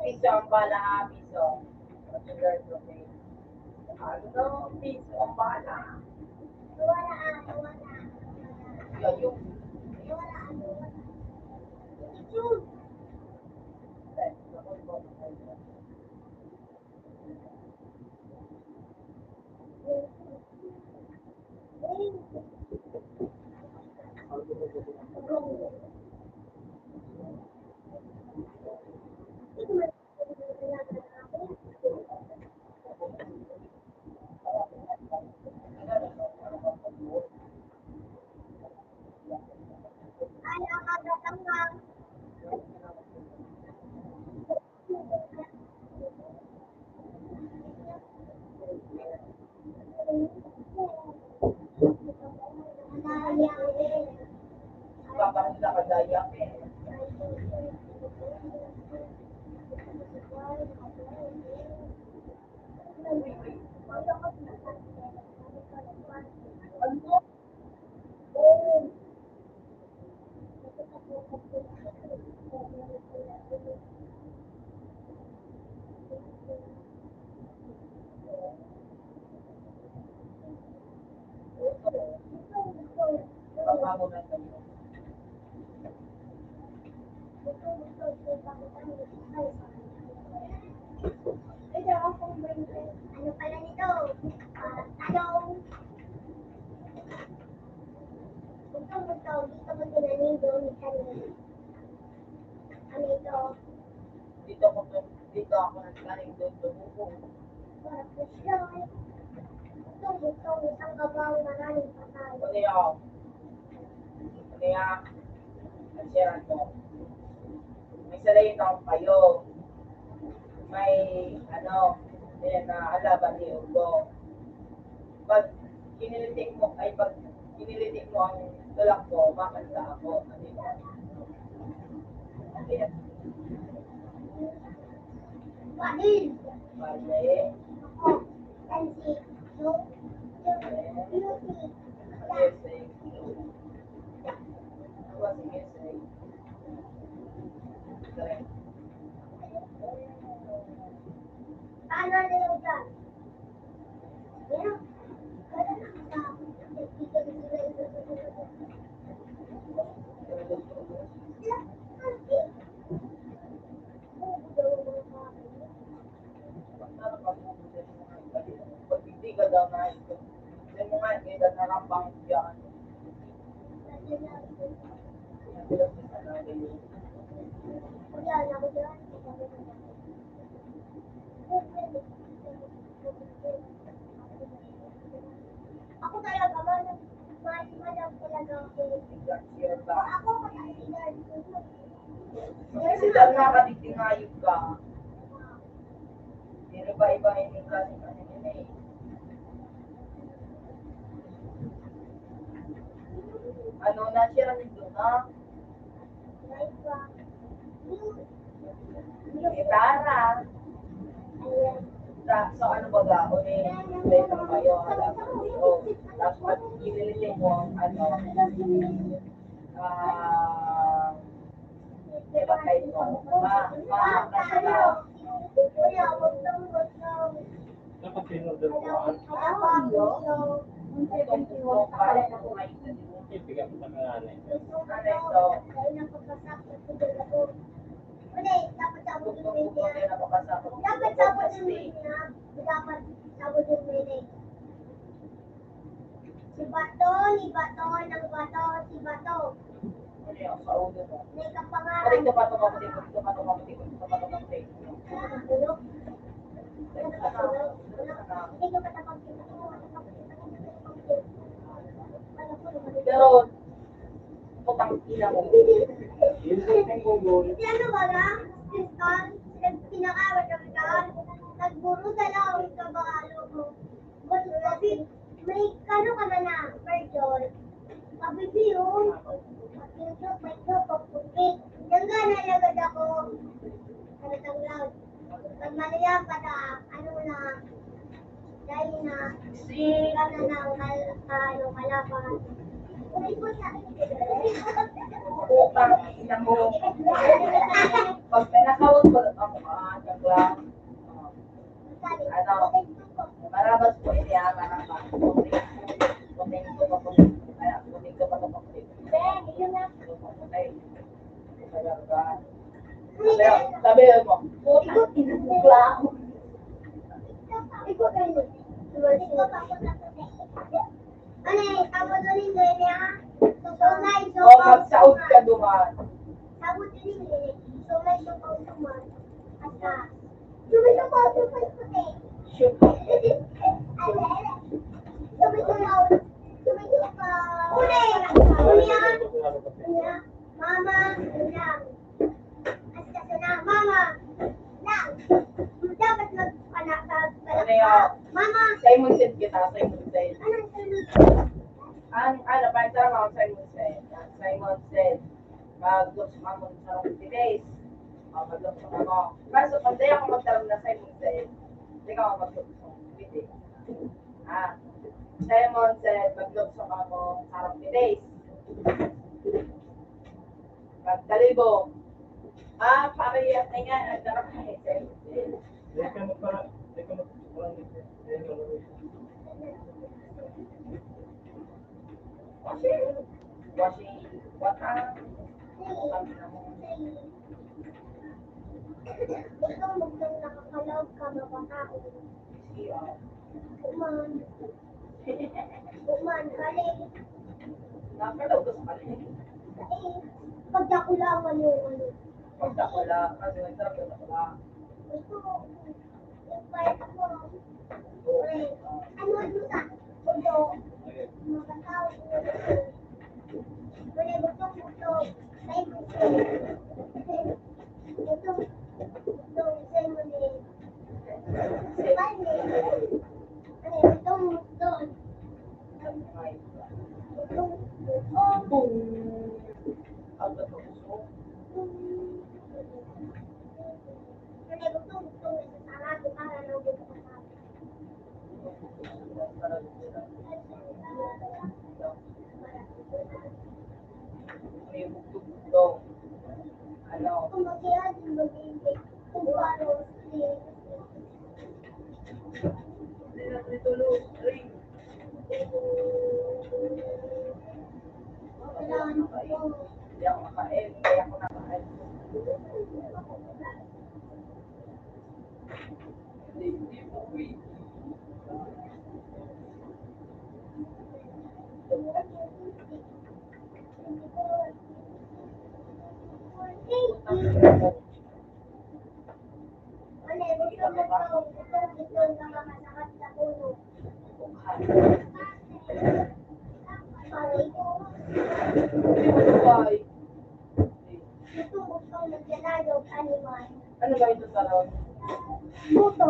Piso ang bala, ha, piso. Ano, piso ang bala. Gayo. Ano pala nito? Ah, talong. Gusto mo to, dito mo tinanim doon sa kanila. Ano ito? Dito ko to, dito ako nagtanim doon, tumubo. Para po siya, eh. Gusto mo to, isang kabaong maraming patay. Ano yun? Ano yan? Ang siya ko. May salayin akong payo. May, ano, yan na alaban ni Ugo. Pag kinilitik mo, ay, pag kinilitik mo ang tulak ko, makanta ako. Ano yun? Ano yan? Panin. Panin. Ako. Pansit. Yung, yung, yung, Yes, eh. Ako, sige, sige. Correct. Paano na yung dyan? Yan. Pag hindi ka daw na ito, hindi mo nga, hindi ka narambang diyan. Ako talaga, man, man, man lang talaga ako. Ako, Kasi dahil nga katigdingayod ka, iba-iba yung klaseng ano yun eh. Ano, natural nito na? Gitara. Sa, so ano ba ga? O ni, play mo kayo, alam mo, o, tapos pag inilitin mo, ano, ah, diba, kahit mo, ma, ma, ma, Dapat pinundot mo ang Ibigay mo sa mga ano eh. Ano ito? Dapat sabot yung dapat sabot yung Si Bato, ni Bato, ng Bato, si Bato. Ano yung sa ulo mo? May kapangalan. Dito pa, tumaputi, dito pa, tumaputi, dito pa, tumaputi. Ano? Ano? Ano? Hindi ko pa tapos. Ron, putang ina mo. Hindi ano ba lang? Kristal, pinakaawat ng kristal. Nagburo sa laong sa bangalo mo. Sabi, may kano ka na na, Virgil? Sabi, "Di, oh." Sabi, "Ito, may ito, pagputi." Diyan ka na lagad ako. Ano tang loud? Pag maliyan pa na, ano na, dahil na, si, ka na ng mal-, ano, kalaban. Putang ina mo. Pag pinakawag mo, ako, ah, joke lang. Ano? Barabas po ini, ah, barabas. Kuning ko pa po. Kaya, kuning ko pa po. Sabi, sabi mo, "Putang ina mo, bla." Ano eh, tapos ulit doon niya? So, so, may so, Oh, magsaod ka duman. Sabot din eh. So, may so, so, man. At, ah, so, may so, so, so, so, eh. Shoot. Ano, ano? So, may so, so, so, may so, so, Uli! Uli, ah. Uli, ah. Mama, uli, ah. Basta sa na, mama. Lang. Dapat mag-, anak, mag-, Ano yun? Mama. Simon said kita, Simon said. Ano, Simon? Ang, ano, parang tama ang Simon said. Simon said, "Mag-look sa mama sa rong tibis." O, mag-look sa mama. Kaso, pag di ako magtaram na Simon said, di ka mag-look sa rong tibis. Ah, Simon said, "Mag-look sa mama sa rong tibis." Pagkalibo. Ah, pariyak na nga, nagdarap na eh. Teka mo pa, teka mo pa. Washing, washing, water. Ikaw, magdang nakakalaog ka, mapatao. Siya. Kuman. Kuman, balik. Nakalaog ka sa balik. Eh, pagdakulangan yung ano. Pagdakula, kasi may sarap yung dakula. Gusto ko, yung part ako, eh, ano, ano sa, gusto, makatao ko, wala gusto, gusto, may gusto. Gusto, gusto, gusto, Ano? Hindi ako makain, kaya ako nakain. Ano ba ito sa ron? Buto.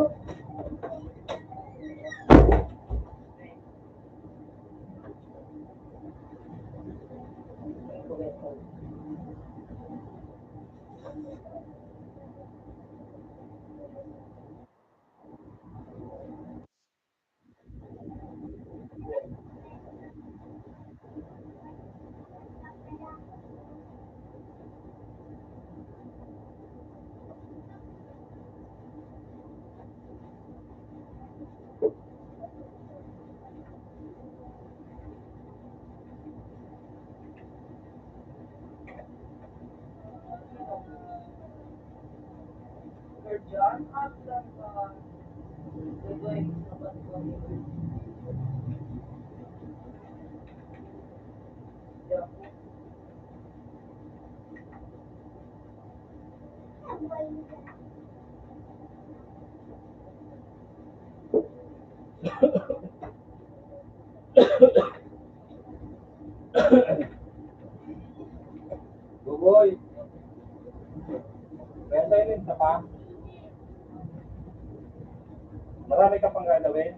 Gagawin?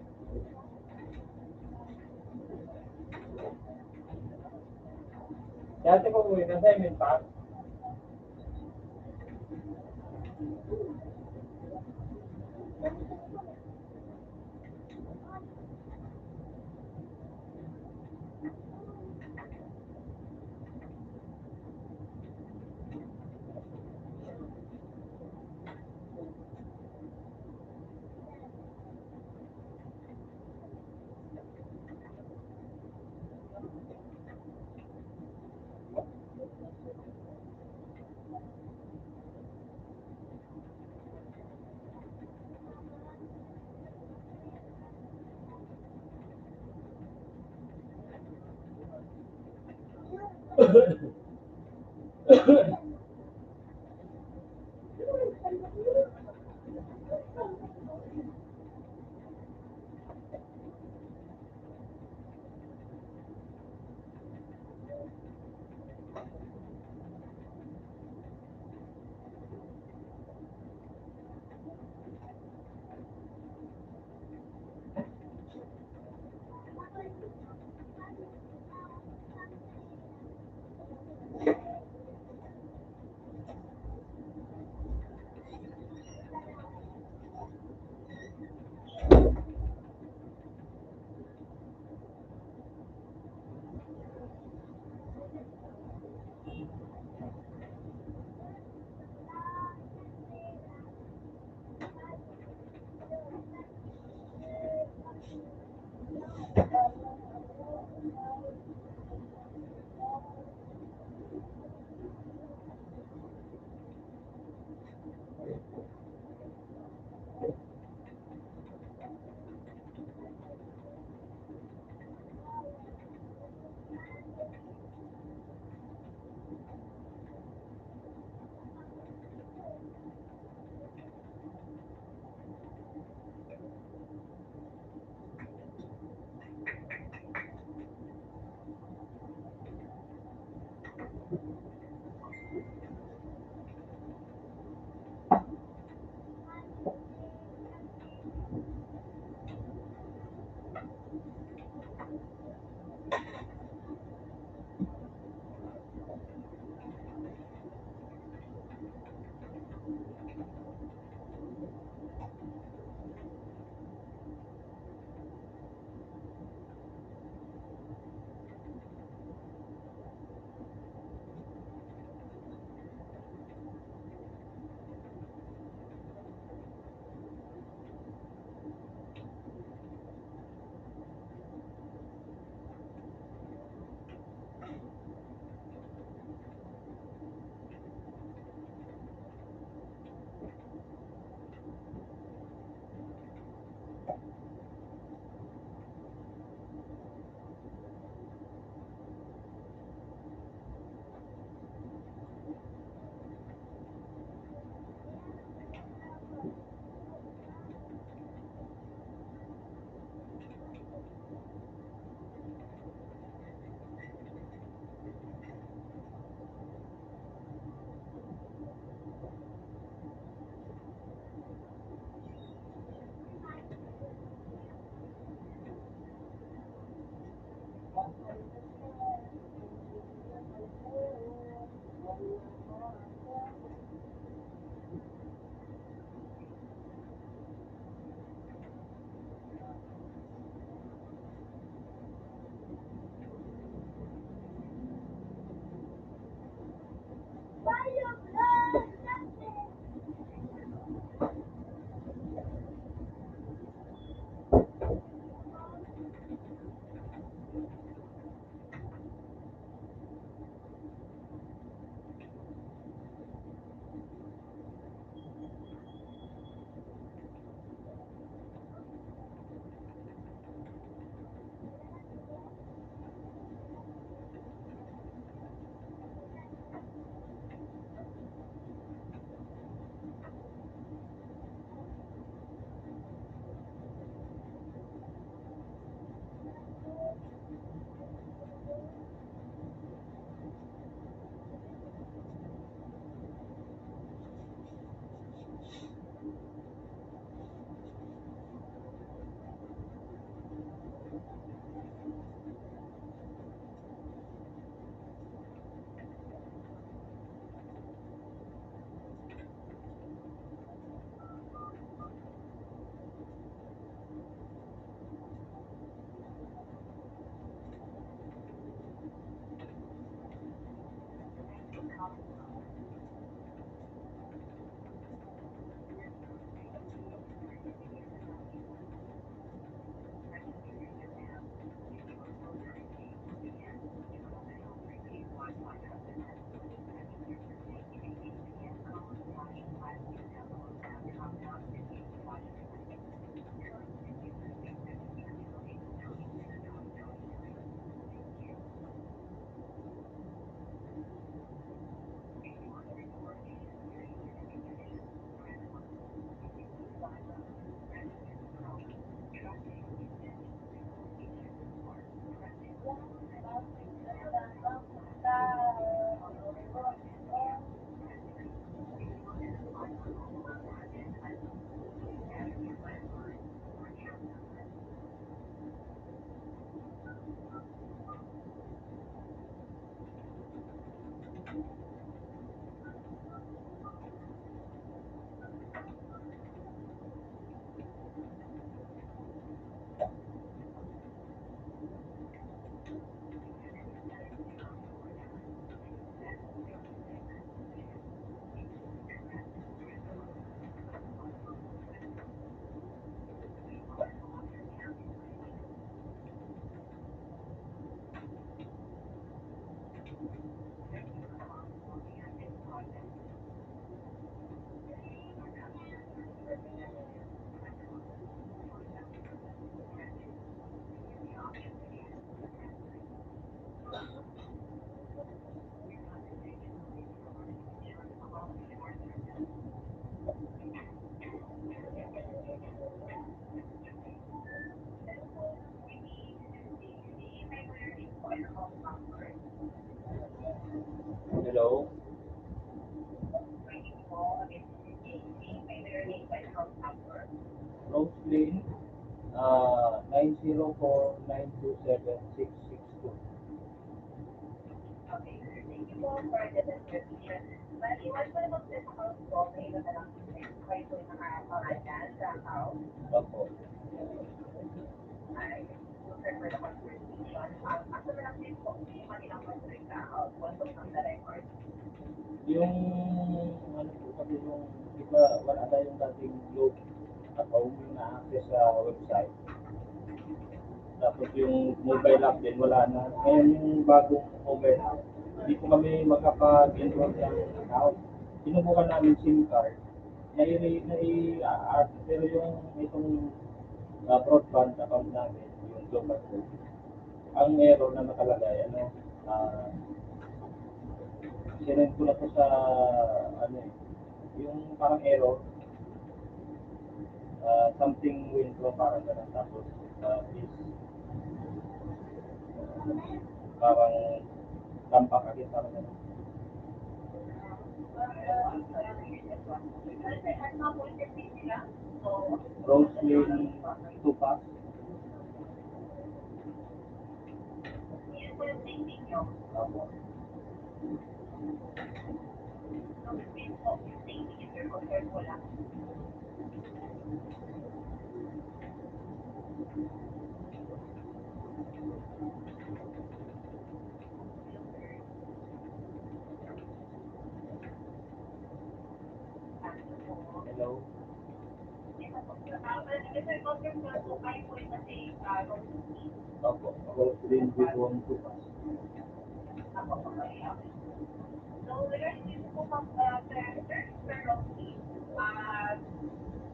Dati ko uwi, nasa amin pa. Hello? Roslyn, ah, nine zero four nine two seven six six two. Opo. Yung, ano po kasi yung, di ba, wala tayong dating Globe account na access sa website. Tapos yung mobile app din, wala na. Ngayon yung bagong mobile app, hindi po kami makapag-enroll ng account. Sinubukan namin SIM card, nai-, nai-, ah, ah, pero yung itong, ah, broadband account namin, yung Globe account, ang error na nakalagay, ano, ah, sinend ko na po sa, ano eh, yung parang error, ah, something went wrong, parang ganun. Tapos, ah, please, parang tampak again, parang ganun. Roslyn Tupas. Opo. Hello? Opo, Roslyn Butuan Tupas. So, regarding dito po, ma'am, ah, sir, sir, sir Rocky, ah,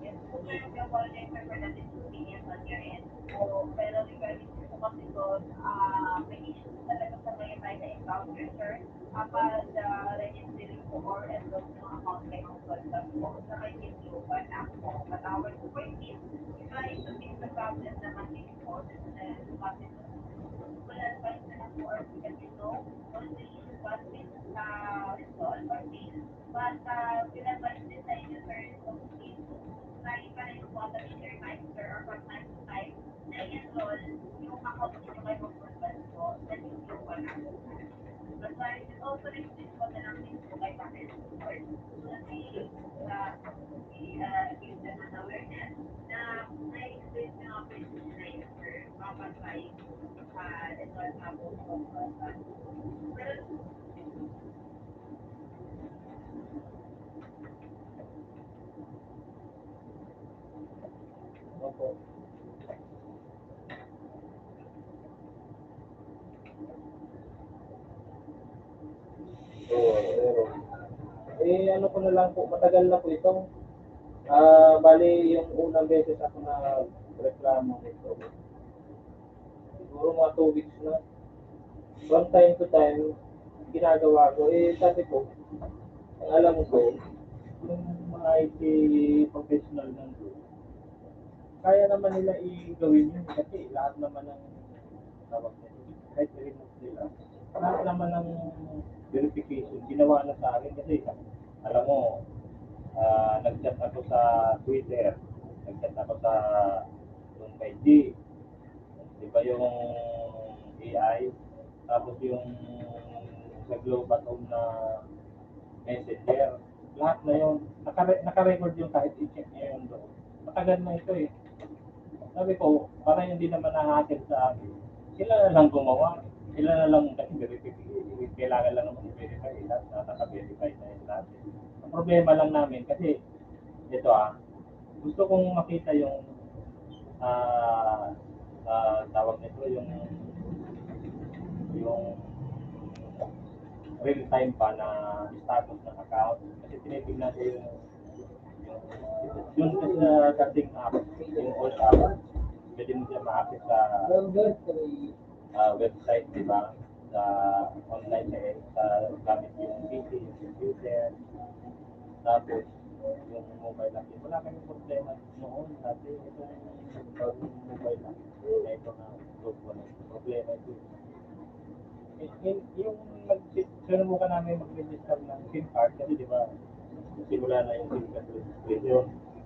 yes po, sir, yung wala na yung pagkakadisconvenience on your end. So, pero regarding dito po kasi doon, ah, may issue po talaga sa mga tayo na encounter, sir. Kapag, ah, registering po or enroll po ang account kayo ng Gold Pass po, sa kanya yung Global App po. Patawag po po yung team. Try to fix the problem naman din po. Sa mga advice na lang po or kasi no, once the issue was with, ah, resolved or fixed, but, ah, we advise din sa inyo, sir, so please try pa rin po ang reminder or from time to time na i-enroll yung account niyo kay Congressman po sa YouTube po natin. But, ah, it also request po na lang din po kay Father Lord. So, kasi, ah, we, ah, give them an awareness na may exist na mga business na yun, sir. Mapatay. Opo. Oo, meron. Eh, ano ko na lang po, matagal na po ito. Ah, bali, yung unang beses ako na reklamo nito, siguro mga two weeks na. From time to time, ginagawa ko. Eh, sabi ko, ang alam ko, yung mga I T professional ng Globe, kaya naman nila i-, gawin yun. Kasi lahat naman ng, tawag nila, kahit remote nila, lahat naman ng verification, ginawa na sa akin. Kasi, alam mo, ah, nag-chat ako sa Twitter, nag-chat ako sa, yung kay G, di ba yung A I? Tapos yung sa Globe at Home na Messenger. Lahat na yun. Nakare-, naka-record yung kahit i-check niya yun doon. Matagal na ito eh. Sabi ko, para hindi naman nahahatin sa akin, sila na lang gumawa. Sila na lang kasi verification. Kailangan lang naman i-verify. Eh. Lahat na naka-verify na yun lahat. Eh. Ang problema lang namin kasi, ito ah, gusto kong makita yung, ah, ah, tawag nito, yung, yung real time pa na status ng account. Kasi tinitignan ko yung, yung, yung sa dating app, yung old app, pwede mo siya ma-access sa, ah, website, di ba? Sa online, sa, sa gamit yung P C, yung computer. Tapos, yung mobile app, wala kaming problema noon. Dati, ito na yung bagong mobile app. Na ito na, group ko na. Problema ito. Yung, yung nag-, sinubukan namin mag-register ng SIM card kasi, di ba, simula na yung SIM card registration.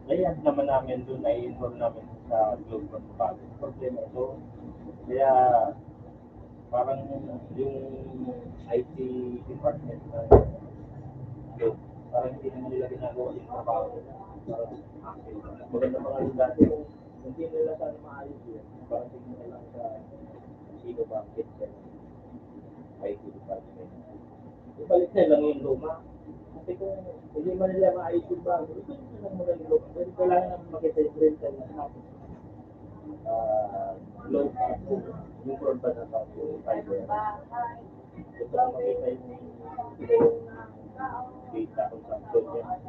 Kaya naman namin doon, nai-enroll namin sa Globe One Bago. Problema ito. Kaya parang yung I T department na doon, parang hindi naman nila ginagawa yung trabaho nila. Parang maganda pa nga yung dati kung hindi nila sana maayos yun. Parang tingin na lang sa sino ba ang head I T department. Ibalik na lang yung luma. Kasi kung hindi man nila maayos yung bago, ito yung lang muna yung luma. Kasi kailangan naman makita yung rental na natin. Ah, low, yung broadband account, yung fiber. Gusto ko makita yung data kung saan doon yan.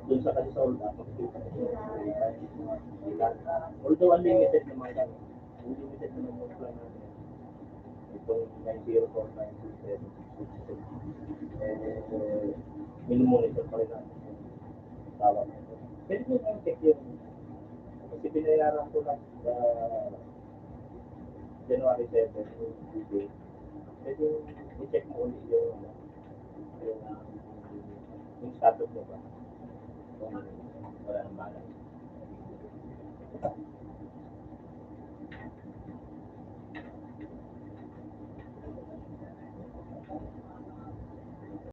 Doon sa kasi sa old, ah, makikita mo yung data. Although unlimited naman yan. Unlimited naman yung plan natin. Itong nine zero four nine two seven six six six. Eh, minumonitor pa rin natin yung tawag nito. Pwede ko nang check yung, kasi binayaran ko lang sa January seven, yung due date. Pwede i-check mo ulit yung, ano, yung, yung status mo ba? Kung wala nang balance.